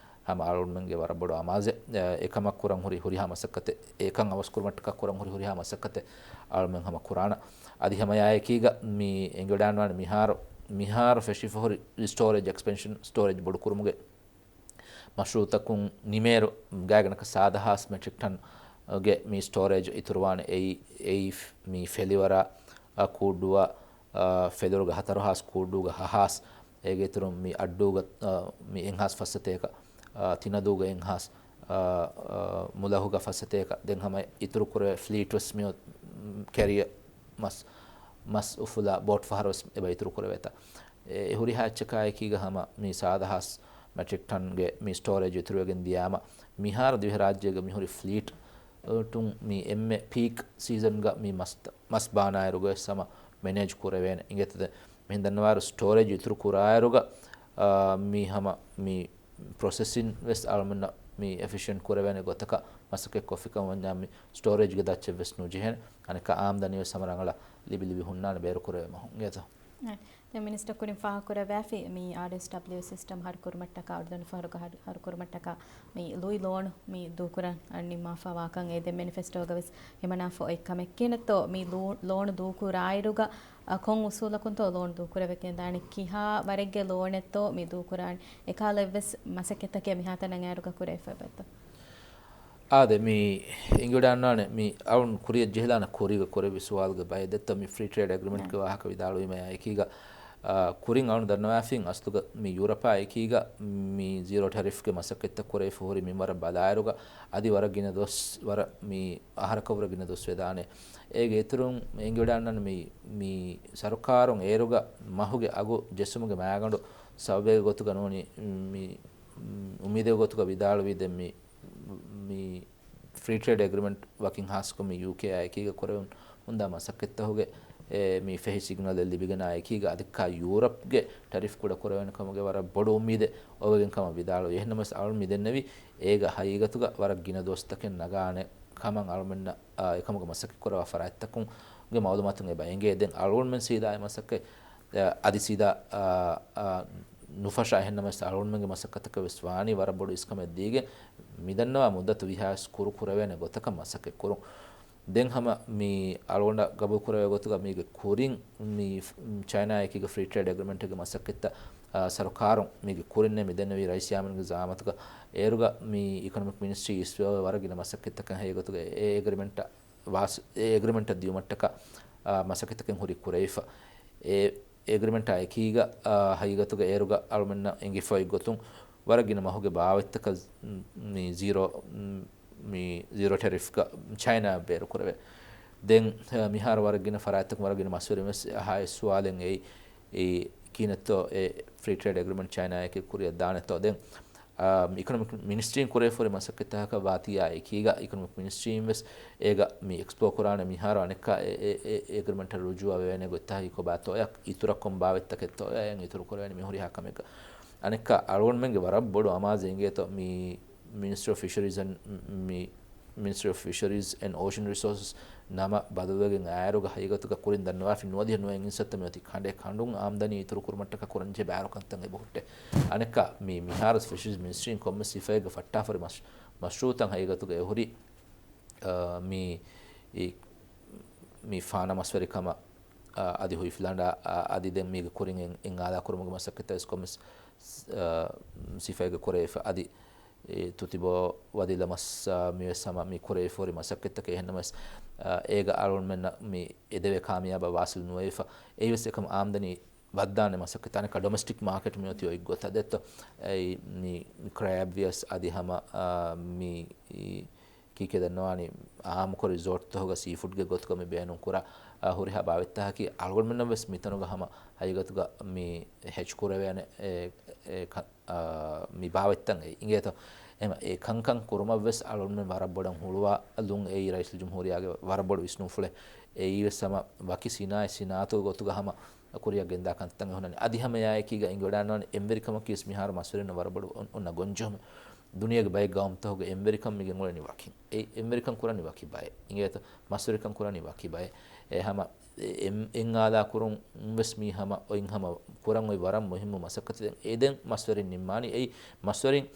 ހަމަ އަޅުގަނޑުމެންގެ ވަރަށް ބޮޑު އަމާޒެއް. އެކަމަށް ކުރަން ހުރި ހުރިހާ މަސައްކަތެއް، އެކަން އަވަސްކުރުމަށްޓަކާ ކުރަން ހުރި ހުރިހާ މަސައްކަތެއް އަޅުމެން ހަމަ ކުރާނަ. އަދި ހަމަ އެއާއެކީގަ މި އެނގިވަޑާންވާނެ މިހާރު، މިހާރު ފެށިފަ ހުރި ސްޓޯރޭޖް އެކްސްޕެންޝަން، ސްޓޯރޭޖް ބޮޑުކުރުމުގެ މަޝްރޫއުތަކުން ނިމޭރު ގާތްގަނޑަކަށް ސާދަ ހާސް މެޓްރިކް ޓަންގެ މި ސްޓޯރޭޖް އިތުރުވާނެ. އެއީ، އެއީ މި ފެލިވަރާ، އަ، ކޫއްޑޫއަށް، އަ، ފެލިވަރުގެ ހަތަރު ހާސް، ކޫއްޑޫގެ ހަ ހާސް، އޭގެ އިތުރުން މި އައްޑޫގަ، އަ، މި އެއްހާސް ފައްސަތޭކަ، އަ، ތިނަދޫގަ އެއްހާސް، އަ، އަ، މުލަހުގަ ފައްސަތޭކަ. ދެން ހަމަ އިތުރު ކުރެވޭ ފްލީޓް ވެސް މި ކެރިއަ މަސް، މަސް އުފުލާ ބޯޓް ފަހަރު ވެސް އެބަ އިތުރު ކުރެވޭތާ. އެ ހުރިހާ އެއްޗަކާއެކީގަ ހަމަ މި ސާދަ ހާސް މެޓްރިކް ޓަންގެ މި ސްޓޯރޭޖް އިތުރުވެގެން ދިޔާމަ، މިހާރު ދިވެހިރާއްޖޭގަ މިހުރި ފްލީޓް އު، ޓުން މި އެންމެ ޕީކް ސީޒަންގަ މި މަސް، މަސް ބާނާއިރުގަ ވެސް ހަމަ މެނޭޖް ކުރެވޭނެ. އިނގޭތަ ދެ މިހެން ދަންނަވާއިރު ސްޓޯރޭޖް އިތުރު ކުރާއިރުގަ، އާ، މި ހަމަ މި ޕްރޮސެސިން ވެސް އަޅުމެންނަށް މި އެފިޝިއެންޓް ކުރެވޭނެ ގޮތަކަށް މަސައްކަތް ކޮށްފިކަމަށް ވަންޏާ މި ސްޓޯރޭޖްގެ ދައްޗެއް ވެސް ނުޖެހޭނެ. އަނެއްކާ އާމްދަނީ ވެސް ހަމަ ރަނގަޅަށް ލިބި ލިބި ހުންނާނެ ބޭރު ކުރެވޭ މަހުން. އިނގޭތަ؟ އެ، ދެން މިނިސްޓަރ ކުރިން ފާހަގަކުރެއްވާފި މި އާރްއެސްޑަބްލިއު ސިސްޓަމް ހަރުކުރުމަށްޓަކާ، އަޅުގަނޑު ފަހަރުގަ ހަރު، ހަރުކުރުމަށްޓަކާ މި ލުއި ލޯނު މި ދޫކުރަން ނިންމާފަ ވާކަން އެ ދެން މެނިފެސްޓޯގަ ވެސް ހިމަނާފަ އޮތް ކަމެއް. ކިހިނެއްތޯ މި ލޫ، ލޯނު ދޫކުރާއިރުގަ، އަ، ކޮން އުސޫލަކުންތޯ ލޯނު ދޫކުރެވިގެން ދާނެ؟ ކިހާ ވަރެއްގެ ލޯނެއްތޯ މި ދޫކުރާނެ؟ އެކާލަ އެއްވެސް މަސައްކަތްތަކެއް މިހާތަނަށް އައިރުގަ ކުރެވިފަ އެބައޮތްތޯ؟ އާދެ، މި އެނގިވަޑާންވާނެ މި އަޅުން ކުރިއަށް ޖެހިލާނެ ކުރީގަ ކުރެއްވި ސުވާލުގެ ބައެއް ދެއްތޯ މި ފްރީ ޓްރޭޑް އެގްރިމެންޓްގެ ވާހަކަ ވިދާޅުވީމަ އެކީގަ، އާ، ކުރިން އަޅުން ދަންނަވާފިން އަސްލުގަ މި ޔޫރަޕާ އެކީގަ މި ޒީރޯ ޓެރިފްގެ މަސައްކަތްތައް ކުރެވިފަ ހުރި މިންވަރަށް ބަލާއިރުގަ އަދި ވަރަށް ގިނަ ދުވަސް، ވަރަށް މި އަހަރަކަށްވުރެ ގިނަ ދުވަސް ވެދާނެ. އޭގެ އިތުރުން އެނގިވަޑާންނަން މި، މި ސަރުކާރުން އޭރުގަ މަހުގެ އަގު ޖެއްސުމުގެ މައިގަނޑު ސަބަބެއްގެ ގޮތުގަ ނޫނީ މި އުއްމީދެއްގެ ގޮތުގަ ވިދާޅުވީ ދެން މި މި ފްރީ ޓްރޭޑް އެގްރިމެންޓް ވަކިން ހާއްސަކޮށް މި ޔޫކޭއާ އެކީގަ ކުރެވެން ހުންދާ މަސައްކަތްތަކުގެ، އެ، މި ފެހި ސިގްނަލެއް ލިބިގެން އެކީގަ އަދިއްކާ ޔޫރަޕްގެ ޓެރިފް ކުޑަ ކުރެވޭނެ ކަމުގެ ވަރަށް ބޮޑު އުއްމީދެއް އޮވެގެން ކަމަށް ވިދާޅުވި. އެހެންނަމަވެސް އަޅުން މި ދެންނެވީ އޭގަ ހަގީގަތުގަ ވަރަށް ގިނަ ދުވަސްތަކެއް ނަގާނެ ކަމަށް އަޅުމެންނަށް، އާ، އެކަމުގެ މަސައްކަތް ކުރަވާ ފަރާތްތަކުންގެ މައުލޫމާތުން އެބަ އެނގޭ. ދެން އަޅުގަނޑުމެން ސީދާ އެ މަސައްކަތް، އާ، އަދި ސީދާ، އާ، އާ، ނުފަށާ އެހެންނަމަވެސް އަޅުގަނޑުމެންގެ މަސައްކަތަކަށް ވެސް ވާނީ ވަރަށް ބޮޑު އިސްކަމެއް ދީގެން މިދަންނަވާ މުއްދަތު ވީހާވެސް ކުރު ކުރެވޭނެ ގޮތަކަށް މަސައްކަތް ކުރުން. ދެން ހަމަ މި އަޅުގަނޑަށް ގަބޫލު ކުރެވޭ ގޮތުގަ މީގެ ކުރިން މި ޗައިނާ އެކީގެ ފްރީ ޓްރޭޑް އެގްރިމެންޓްގެ މަސައްކަތްތައް، އާ، ސަރުކާރުން މީގެ ކުރިންނޭ މި ދެންނެވީ ރައީސް ޔާމީންގެ ޒައާމަތުގަ އޭރުގަ މި އިކޮނޮމިކް މިނިސްޓްރީ އިސްވެވޭ ވަރަށް ގިނަ މަސައްކަތްތަކެއް ހަގީގަތުގަ އެ އެގްރިމެންޓަށް ވާސް، އެ އެގްރިމެންޓަށް ދިޔުމަށްޓަކާ، އާ، މަސައްކަތްތަކެއް ހުރި ކުރެވިފަ. އެ އެގްރިމެންޓާ އެކީގަ، އާ، ހަގީގަތުގަ އޭރުގަ އަޅުމެންނަށް އެނގިފައި ގޮތުން ވަރަށް ގިނަ މަހުގެ ބާވަތްތަކަށް މި ޒީރޯ، މި ޒީރޯ ޓެރިފްގަ ޗައިނާ ބޭރު ކުރެވޭ. ދެން، އާ، މިހާރު ވަރަށް ގިނަ ފަރާތްތަކުން ވަރަށް ގިނަ މަސްވެރިން ވެސް އަހާ އެ ސުވާލެއް އެއީ، އެ ކިހިނެއްތޯ އެ ފްރީ ޓްރޭޑް އެގްރިމެންޓް ޗައިނާއެކޭ ކުރިއަށް ދާނެތޯ؟ ދެން، އާ، އިކޮނޮމިކް މިނިސްޓްރީން ކުރެވިފަ ހުރި މަސައްކަތްތަކަކަށް ވާތީއާ އެކީގަ އިކޮނޮމިކް މިނިސްޓްރީން ވެސް އޭގަ މި އެކްސްޕްލޯ ކުރާނެ މިހާރު އަނެއްކާ އެ، އެ، އެ އެގްރިމެންޓަށް ރުޖޫއަވެވޭނެ ގޮތްތަކަކީ ކޮބާތޯއަށް އިތުރަށް ކޮން ބާވަތްތަކެއްތޯއަށް އިތުރު ކުރެވޭނެ މި ހުރިހާ ކަމެއްގަ. އަނެއްކާ އަޅުގަނޑުމެންގެ ވަރަށް ބޮޑު އަމާޒެއް އިނގޭތޯ މި މިނިސްޓްރީ އޮފް ފިޝަރީޒް އެންޑް މި މިނިސްޓްރީ އޮފް ފިޝަރީޒް އެންޑް އޯޝަން ރިސޯސަސް ނަމަ ބަދަލުވެގެން އައިރުގަ ހަގީގަތުގަ ކުރިން ދަންނަވާފި ނުވަދިހަ ނުވަ އިންސައްތަ މިއޮތީ ކަނޑޭ ކަނޑުން އާމްދަނީ އިތުރު ކުރުމަށްޓަކާ ކުރަންޖެހޭ ބައިވަރު ކަންތައް އެބަހުއްޓޭ. އަނެއްކާ މި މިހާރު ފިޝަރީޒް މިނިސްޓްރީން ކޮންމެސް ހިފައެއްގަ ފައްޓާފަ ހުރި މަޝް، މަޝްރޫއުތައް ހަގީގަތުގަ އެ ހުރި، އާ، މި، އި، މި ފާނަ މަސްވެރިކަމަށް، އާ، އަދި ހުއިފިލަނޑާ، އާ، އަދި ދެން މީގެ ކުރިން އެ، އެއް އާދާ ކުރުމުގެ މަސައްކަތްތައް ވެސް ކޮންމެސް، އާ، ސިފައެއްގަ ކުރެވިފަ އަދި އެ ތުތިބޯ ވަދިލަމަސް، އާ، މިވެސް ހަމަ މި ކުރެވިފަ ހުރި މަސައްކަތްތަކެއް. އެހެންނަމަވެސް، އާ، އޭގަ އަޅުގަނޑުމެންނަށް މި އެދެވޭ ކާމިޔާބަށް ވާސިލް ނުވެވިފަ. އެއީވެސް އެކަމަށް އާމްދަނީ ވައްދާނެ މަސައްކަތް. އަނެއްކާ ޑޮމެސްޓިކް މާކެޓް މިއޮތީ އޮތް ގޮތަށް ދެއްތޯ. އެއީ މި، މި ކްރޭބް ވިޔަސް އަދި ހަމަ، އާ، މި، އީ، ކީކޭ ދަންނަވާނީ އާއްމުކޮށް ރިސޯޓްތަކުގަ ސީފުޑްގެ ގޮތުގަ މި ބޭނުން ކުރާ، އާ، ހުރިހާ ބާވަތްތަކަކީ އަޅުގަނޑުމެންނަށް ވެސް މިތަނުގަ ހަމަ ހަގީގަތުގަ މި ހެޖް ކުރެވޭނެ އެ، އެ ކަ-، އާ، މި ބާވަތްތައް އެ އިނގޭތޯ. އެހެން އެ ކަންކަން ކުރުމަށް ވެސް އަޅުގަނޑުމެން ވަރަށް ބޮޑަށް ހުޅުވާލުން އެއީ ރައީސުލްޖުމްހޫރިއްޔާގެ ވަރަށް ބޮޑު ވިސްނުންފުޅެއް. އެއީ ވެސް ހަމަ ވަކި ސިނާއަތް ސިނާއަތުގެ ގޮތުގަ ހަމަ ކުރިއަށް ގެންދާ ކަންތައް އެ ހުންނަނީ. އަދި ހަމަ އެއާއެކީގަ އެނގިވަޑާންވާނެ އެންވެރިކަމަކީ ވެސް މިހާރު މަސްވެރިންނަށް ވަރަށް ބޮޑު އޮން-، އޮންނަ ގޮންޖެހުމެއް. ދުނިޔޭގެ ބައެއް ގައުމުތަކުގަ އެންވެރިކަން މި ގެންގުޅެނީ ވަކިން. އެ އެންވެރިކަން ކުރަނީ ވަކި ބައެއް. އިނގޭތަ؟ މަސްވެރިކަން ކުރަނީ ވަކި ބައެއް. އެ ހަމަ އެ-، އެ-، އެއް އާލާ ކުރުން ވެސް މީ ހަމަ އޮތް ހަމަ ކުރަން އޮތް ވަރަށް މުހިއްމު މަސައްކަތެއް. އެ ދެން މަސްވެރިން ނިންމާނީ އެއީ މަސްވެރިން،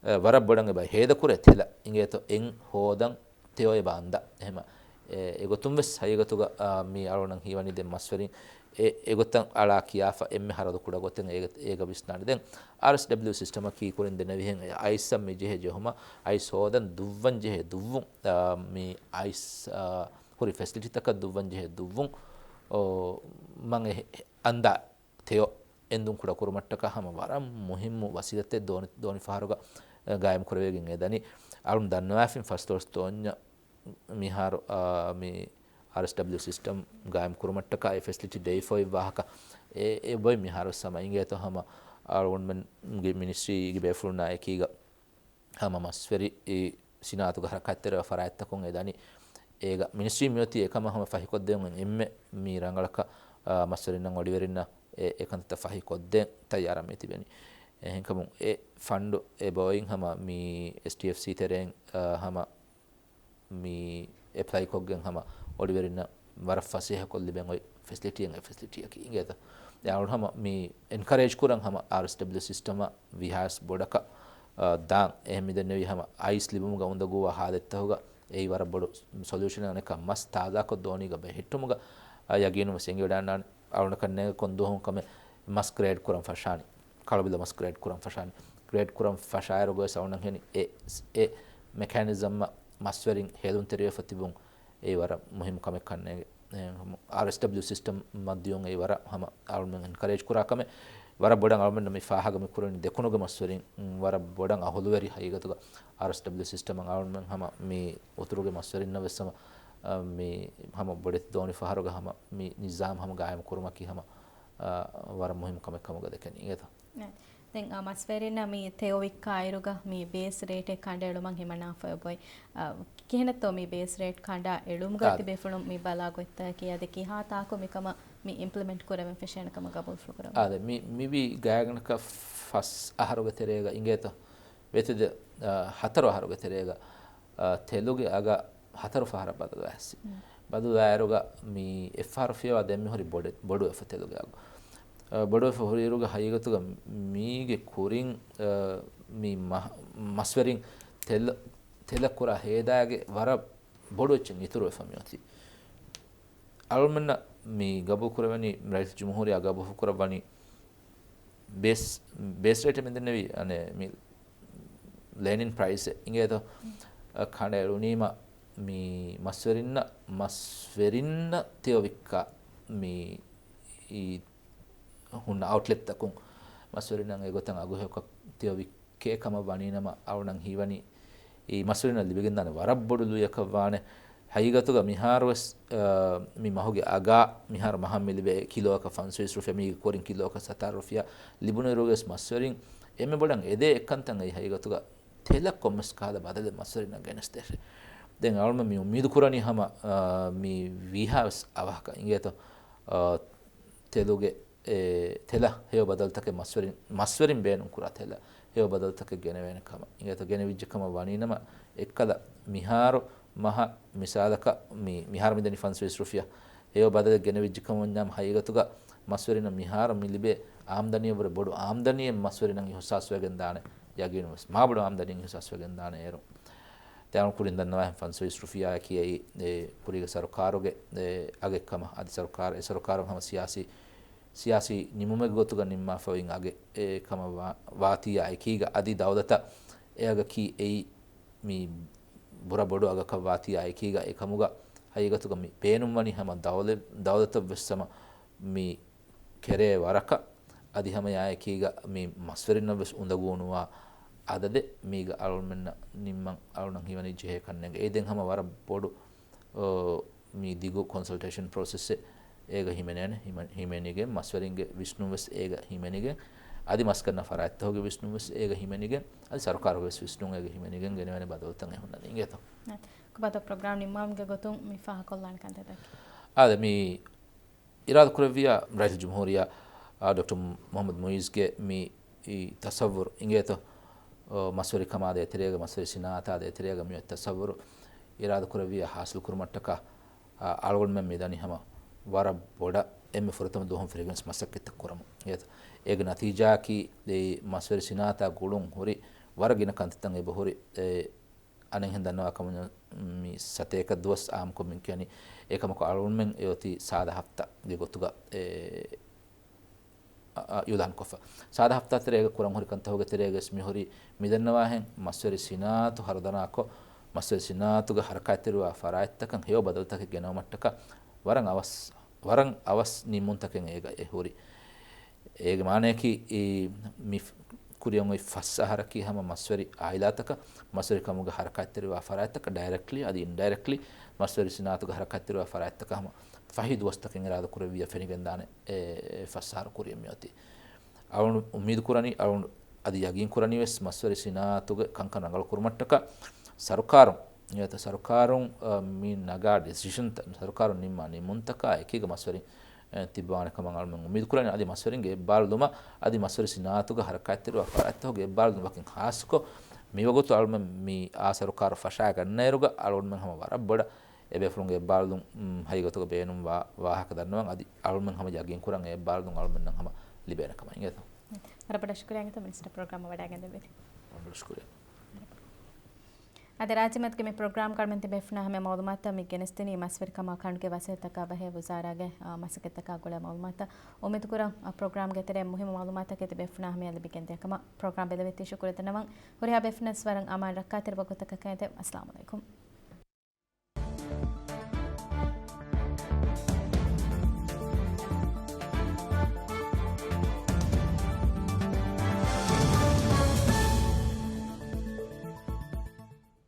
އަ، ވަރަށް ބޮޑަށް އެބަ ހޭދަކުރޭ ތެލަ އިނގޭތޯ އެން ހޯދަން ތެޔޮ އެބަ އަންދާ. އެހެމަ އެ-، އެގޮތުން ވެސް ހަގީގަތުގަ، އާ، މީ އަޅުގަނޑަށް ހީވަނީ ދެން މަސްވެރިން އެ-، އެގޮތަށް އަޅާ ކިޔާފަ އެންމެ ހަރަދު ކުޑަ ގޮތެއް އޭގަ، އޭގަ ވިސްނާނެ. ދެން އާރްއެސްޑަބްލިއު ސިސްޓަމަކީ ކުރިން ދެންނެވިހެން އައިސްއަށް މި ޖެހޭ ޖެހުމަށް އައިސް ހޯދަން ދުއްވަން ޖެހޭ ދުއްވުން، އާ، މި އައިސް، އާ، ހުރި ފެސިލިޓީތަކަށް ދުއްވަން ޖެހޭ ދުއްވުން، އޯ، މަން އެ-، އަންދާ ތެޔޮ އެންދުން ކުޑަކުރުމަށްޓަކާ ހަމަ ވަރަށް މުހިއްމު ވަސީލަތެއް ދޯނި، ދޯނި ފަހަރުގަ، އަ، ގާއިމް ކުރެވިގެން އެދަނީ. އަޅުން ދަންނަވާފިން ފަސްދޮޅަސް ދޯންޏަށް މިހާރު، އާ، މި އާރްއެސްޑަބްލިއު ސިސްޓަމް ގާއިމް ކުރުމަށްޓަކާ އެ ފެސިލިޓީ ދެވިފައި ވާހަކަ އެ، އެބޮތް މިހާރު ހަމަ އިނގޭތޯ ހަމަ އަޅުގަނޑުމެންގެ މިނިސްޓްރީގެ ބޭފުޅުންނާ އެކީގަ ހަމަ މަސްވެރި ސިނާއަތުގަ ހަރަކާތްތެރިވާ ފަރާތްތަކުން އެ ދަނީ. އޭގަ މިނިސްޓްރީ މިއޮތީ އެކަމަށް ހަމަ ފަހިކޮށްދޭން އެންމެ މި ރަނގަޅަކަށް، އާ، މަސްވެރިންނަށް އޮޑިވެރިންނަށް އެ، އެކަންތައް ފަހިކޮށްދޭން ތައްޔާރަށް މި ތިބެނީ. އެހެންކަމުން އެ ފަންޑު އެބައޮތް ހަމަ މި އެސްޓީއެފްސީ ތެރެއިން، އާ، ހަމަ މި އެޕްލައިކޮށްގެން ހަމަ އޮޑިވެރިންނަށް ވަރަށް ފަސޭހަކޮށް ލިބެން އޮތް ފެސިލިޓީއެއް އެ ފެސިލިޓީއަކީ އިނގޭތަ؟ އެ އަޅު ހަމަ މި އެންކަރޭޖް ކުރަން ހަމަ އާރްއެސްޑަބްލިއު ސިސްޓަމަށް ވީހާވެސް ބޮޑަކަށް، އާ، ދާން. އެހެން މިދެންނެވީ ހަމަ އައިސް ލިބުމުގަ އުނދަގޫވާ ހާލަތްތަކުގަ އެއީ ވަރަށް ބޮޑު ސޮލިއުޝަނެއް. އަނެއްކާ މަސް ތާޒާކޮށް ދޯނީގަ ބެހެއްޓުމުގަ، އާ، ޔަގީނުން ވެސް އެނގިވަޑައިގަންނާނެ. އަޅުގަނޑަކަށް ނޭނގެ ކޮން ދުވަހުން ކަމެއް މަސް ގްރޭޑް ކުރަން ފަށާނީ. ކަޅުބިލަ މަސް ގްރޭޑް ކުރަން ފަށާނީ. ގްރޭޑް ކުރަން ފަށާއިރުގަވެސް އަޅުގަނޑަށް ހެނި އެ، އެ މެކޭނިޒަމްއަށް މަސްވެރިން ހޭލުންތެރިވެފަ ތިބުން އެއީ ވަރަށް މުހިއްމު ކަމެއް ކަންނޭނގެ. އެ، އާރްއެސްޑަބްލިއު ސިސްޓަމް މައްދުވުން އެއީ ވަރަށް ހަމަ އަޅުމެން އެންކަރޭޖް ކުރާ ކަމެއް. ވަރަށް ބޮޑަށް އަޅުމެންނަށް މި ފާހަގަ މި ކުރަނީ ދެކުނުގެ މަސްވެރިން، ވަރަށް ބޮޑަށް އަހުލުވެރި ހަގީގަތުގަ އާރްއެސްޑަބްލިއު ސިސްޓަމަށް އަޅުމެން ހަމަ މި އުތުރުގެ މަސްވެރިންނަށް ވެސް ހަމަ، އަ، މި ހަމަ ބޮޑެތި ދޯނި ފަހަރުގަ ހަމަ މި ނިޒާމް ހަމަ ގާއިމް ކުރުމަކީ ހަމަ، އަ، ވަރަށް މުހިއްމު ކަމެއް ކަމުގަ ދެކެނީ އިނގޭތަ؟ ދެން، އާ، މަސްވެރިންނަށް މި ތެޔޮ ވިއްކާއިރުގަ މި ބޭސް ރޭޓެއް ކަނޑައެޅުމަށް ހިމަނާފައި އޮތް. އާ، ކިހިނެއްތޯ މި ބޭސް ރޭޓް ކަނޑައެޅުމުގަ އާ. ތިބޭފުޅުން މި ބަލާ ގޮތްތަކަކީ އަދި ކިހާ ތާކު މިކަމަށް މި އިމްޕްލިމެންޓް ކުރެވެން ފެށޭނެ ކަމަށް ގަބޫލުފުޅު ކުރަމުން؟ އާދެ، މި، މިވީ ގާތްގަނޑަކަށް ފަސް އަހަރުގެ ތެރޭގަ އިނގޭތޯ. ވެތިދެ، އާ، ހަތަރު އަހަރުގެ ތެރޭގަ، އާ، ތެލުގެ އަގަށް ހަތަރު ފަހަރަށް ބަދަލުވާ ހެއްސި. މް. ބަދަލުވާއިރުގަ މި އެއްފަހަރު ފިޔަވާ ދެން މި ހުރި ބޮޑެ-، ބޮޑުވެފަ ތެލުގެ އަގު. އަ، ބޮޑުވެފަ ހުރިއިރުގަ ހަގީގަތުގަ މީގެ ކުރިން، އަ، މި މަ-، މަސްވެރިން ތެލަ-، ތެލަށް ކުރާ ހޭދާގެ ވަރަށް ބޮޑު އެއްޗެއް އިތުރުވެފަ މިއޮތީ. އަޅުމެންނަށް މި ގަބޫލު ކުރެވެނީ، ރައީސް ޖުމްހޫރިއްޔާ ގަބޫލު ކުރައްވަނީ ބޭސް، ބޭސް ރޭޓެއް މި ދެންނެވީ، އަނެއް މި ލެނިން ޕްރައިސް އިނގޭތޯ؟ އަ، ކަނޑައެޅުނީމަ މި މަސްވެރިންނަށް، މަސްވެރިންނަށް ތެޔޮ ވިއްކާ މި އީ ހުންނަ އައުޓްލެޓްތަކުން މަސްވެރިންނަށް އެގޮތަށް އަގުހެޔޮކޮށް ތެޔޮ ވިއްކޭ ކަމަށް ވަނީނަމަ، އަޅުނަން ހީވަނީ އީ މަސްވެރިންނަށް ލިބިގެންދާނެ ވަރަށް ބޮޑު ލުޔަކަށް ވާނެ. ހަގީގަތުގަ މިހާރުވެސް، އާ، މި މަހުގެ އަގާ މިހާރު މަހަށް މި ލިބޭ ކިލޯއަކަށް ފަންސުވީސް ރުފިޔާ، މީގެ ކުރިން ކިލޯއަކަށް ސަތާރަ ރުފިޔާ ލިބުނުއިރުގެސް މަސްވެރިން އެންމެ ބޮޑަށް އެދޭ އެއްކަންތައް އެއީ ހަގީގަތުގަ ތެލަށް ކޮންމެސް ކަހަލަ ބަދަލެއް މަސްވެރިންނަށް ގެނެސްދޭށޭ. ދެން އަޅުމެން މި އުއްމީދު ކުރަނީ ހަމަ، އާ، މި ވީހާވެސް އަވަހަކަށް އިނގޭތޯ، އާ، ތެލުގެ އެ، ތެލަށް ހެޔޮ ބަދަލުތަކެއް މަސްވެރިން، މަސްވެރިން ބޭނުން ކުރާ ތެލަށް ހެޔޮ ބަދަލުތަކެއް ގެނެވޭނެ ކަމަށް އިނގޭތޯ. ގެނެވިއްޖެ ކަމަށް ވަނީނަމަ، އެއްކަލަ މިހާރު މަހަށް މިސާލަކަށް މި، މިހާރު މިދަނީ ފަންސުވީސް ރުފިޔާ. ހެޔޮ ބަދަލެއް ގެނެވިއްޖެ ކަމަށް ވަންޏާމަ ހަގީގަތުގަ މަސްވެރިންނަށް މިހާރު މި ލިބޭ އާމްދަނީއަށް ވުރެ ބޮޑު އާމްދަނީއެއް މަސްވެރިންނަށް އިހުސާސްވެގެން ދާނެ. ޔަގީނުންވެސް މާބޮޑު އާމްދަނީއެއް އިހުސާސްވެގެން ދާނެ އޭރު. ދެން ކުރިން ދަންނަވާހެން ފަންސުވީސް ރުފިޔާއަކީ އެއީ ކުރީގެ ސަރުކާރުގެ، އެ، އަގެއް ކަމަށް. އަދި ސަރުކާރު، އެ ސަރުކާރުން ހަމަ ސިޔާސީ، ސިޔާސީ ނިމުމެއްގެ ގޮތުގަ ނިންމާފައި އޮތް އަގެއް ކަމަށް ވާ-، ވާތީއާ އެކީގަ އަދި ދައުލަތަށް އެ އަގަކީ އެއީ މި ބުރަ ބޮޑު އަގަކަށް ވާތީއާ އެކީގަ އެކަމުގަ ހަގީގަތުގަ މި ބޭނުންވަނީ ހަމަ ދައުލަ-، ދައުލަތަށް ވެސް ހަމަ މި ކެރޭ ވަރަކަށް އަދި ހަމަ އެއާއެކީގަ މި މަސްވެރިންނަށް ވެސް އުނދަގޫނުވާ އަދަދެއް މީގަ އަޅުމެންނަށް ނިންމަން އަޅުނަން ހީވަނީ ޖެހޭ ކަންނޭނގެ. އެއީ ދެން ހަމަ ވަރަށް ބޮޑު، އޯ، މި ދިގު ކޮންސަލްޓޭޝަން ޕްރޮސެސްއެއް އޭގަ ހިމެނޭނެ، ހިމެ-، ހިމެނިގެން މަސްވެރިންގެ ވިސްނުން ވެސް އޭގަ ހިމެނިގެން، އަދި މަސްގަންނަ ފަރާތްތަކުގެ ވިސްނުން ވެސް އޭގަ ހިމެނިގެން، އަދި ސަރުކާރުގެ ވެސް ވިސްނުން އޭގަ ހިމެނިގެން ގެނެވޭނެ ބަދަލުތައް އިނގޭތޯ. ކޮބާތޯ ޕްރޮގްރާމް ނިންމާމުގެ ގޮތުން މި ފާހަގަކޮށްލާނެ ކަންތައްތަކެއް؟ އާދެ، މި އިރާދަކުރެއްވިޔާ، ރައީސް ޖުމްހޫރިއްޔާ، އާ، ޑޮކްޓަރ މުހައްމަދު މުއިއްޒުގެ މި ތަސައްވުރު އިނގޭތޯ، އާ، މަސްވެރިކަމާ ދޭތެރޭގަ، މަސްވެރި ސިނާއަތާ ދޭތެރޭގަ މި އޮތް ތަސައްވުރު އިރާދަކުރެއްވިޔާ ހާސިލްކުރުމަށްޓަކާ، އަޅުގަނޑުމެން މިދަނީ ހަމަ ވަރަށް ބޮޑަށް އެންމެ ފުރަތަމަ ދުވަހުން ފެށިގެން މަސައްކަތްތައް ކުރަމުން. އޭތަ؟ އޭގެ ނަތީޖާއަކީ އެ މަސްވެރި ސިނާއަތާ ގުޅުން ހުރި ވަރަށް ގިނަ ކަންތައްތައް އެބަހުރި. އެ އަނެއްހެން ދަންނަވާ ކަމުން މި ސަތޭކަ ދުވަސް އާއްމުކޮށް މި ކިޔަނީ. އެކަމަކު އަޅުގަނޑުމެން އެއޮތީ ސާދަ ހަފްތާގެ ގޮތުގަ އެ، އަ، އަ، އިއުލާންކޮށްފަ. ސާދަ ހަފްތާ ތެރޭގަ ކުރަން ހުރި ކަންތައް ގެ ތެރޭގަސް މިހުރީ މިދަންނަވާހެން މަސްވެރި ސިނާއަތު ހަރުދަނާކޮށް، މަސްވެރި ސިނާއަތުގަ ހަރަކާތްތެރިވާ ފަރާތްތަކަށް ހެޔޮ ބަދަލުތަކެއް ގެނައުމަށްޓަކާ ވަރަށް އަވަސް، ވަރަށް އަވަސް ނިންމުންތަކެއް އޭގަ އެ ހުރި. އޭގެ މާނަޔަކީ، އީ، މި ކުރިއަށް އޮތް ފަސް އަހަރަކީ ހަމަ މަސްވެރި އާއިލާތަކަށް، މަސްވެރިކަމުގެ ހަރަކާތްތެރިވާ ފަރާތްތަކަށް ޑައިރެކްޓްލީ، އަދި އިންޑައިރެކްޓްލީ، މަސްވެރި ސިނާއަތުގެ ހަރަކާތްތެރިވާ ފަރާތްތަކަށް ހަމަ ފަހި ދުވަސްތަކެއް އިރާދަކުރެއްވިއްޔާ ފެނިގެންދާނެ އެ ފަސް އަހަރު ކުރިއަށް މިއޮތީ. އަޅުގަނޑު އުއްމީދު ކުރަނީ، އަޅުގަނޑު އަދި ޔަގީން ކުރަނީ ވެސް މަސްވެރި ސިނާއަތުގެ ކަންކަން ރަނގަޅު ކުރުމަށްޓަކާ ސަރުކާރުން، ނިޔަތަ ސަރުކާރުން، އަ، މި ނަގާ ޑިސިޝަންތައް، ސަރުކާރުން ނިންމާ ނިންމުންތަކާ އެކީގަ މަސްވެރިން އެ، ތިއްބަވާނެ ކަމަށް އަޅުމެން އުއްމީދު ކުރަނީ. އަދި މަސްވެރިންގެ އެއްބާރުލުމަށް އަދި މަސްވެރި ސިނާއަތުގެ ހަރަކާތްތެރިވާ ފަރާތްތަކުގެ އެއްބާރުލުމަކިން ހާއްސަކޮށް މިވަގުތު އަޅުމެން މި އާ ސަރުކާރު ފަށާގަންނައިރުގަ އަޅުމެން ހަމަ ވަރަށް ބޮޑަށް އެބޭފުޅުންގެ އެއްބާރުލުން، މް، ހަގީގަތުގަ ބޭނުންވާ ވާހަކަ ދަންނަވަން. އަދި އަޅުމެން ހަމަ ޔަގީން ކުރަން އެ އެއްބާރުލުން އަޅުމެންނަށް ހަމަ ލިބޭނެ ކަމަށް. އިނގޭތޯ؟ ވަރަށް ބޮޑަށް ޝުކުރިއްޔާ އިނގޭތޯ މިނިސްޓަރ ޕްރޮގްރާމަށް ވަޑައިގެންދެވި. ވަރަށް ބޮޑަށް ޝުކުރިއްޔާ. އަދި ރާއްޖެ މަތިގެ މި ޕްރޮގްރާމް ކަޅުމެން ތިބޭފުޅުންނާ ހަމަ މައުލޫމާތުތައް މި ގެނެސްދިނީ މަސްވެރިކަމާ ކަނޑުގެ ވަސައިލްތަކާ ބަހޭ ވުޒާރާގެ، އާ، މަސައްކަތްތަކާ ގުޅޭ މައުލޫމާތުތައް. އުއްމީދުކުރަން، އާ، ޕްރޮގްރާމްގެ ތެރޭ މުހިއްމު މައުލޫމާތުތަކެއް ތިބޭފުޅުންނާ ހަމަޔަށް ލިބިގެންދިޔަ ކަމަށް. ޕްރޮގްރާމް ބެލެވިއްޖެ ޝުކުރު ދަންނަވަން. ހުރިހާ ބޭފުޅުންނަށް ވަރަށް އަމާން ރައްކާތެރި ވަގުތަކަށް ކަންތެ. އައްސަލާމު ޢަލައިކުމް.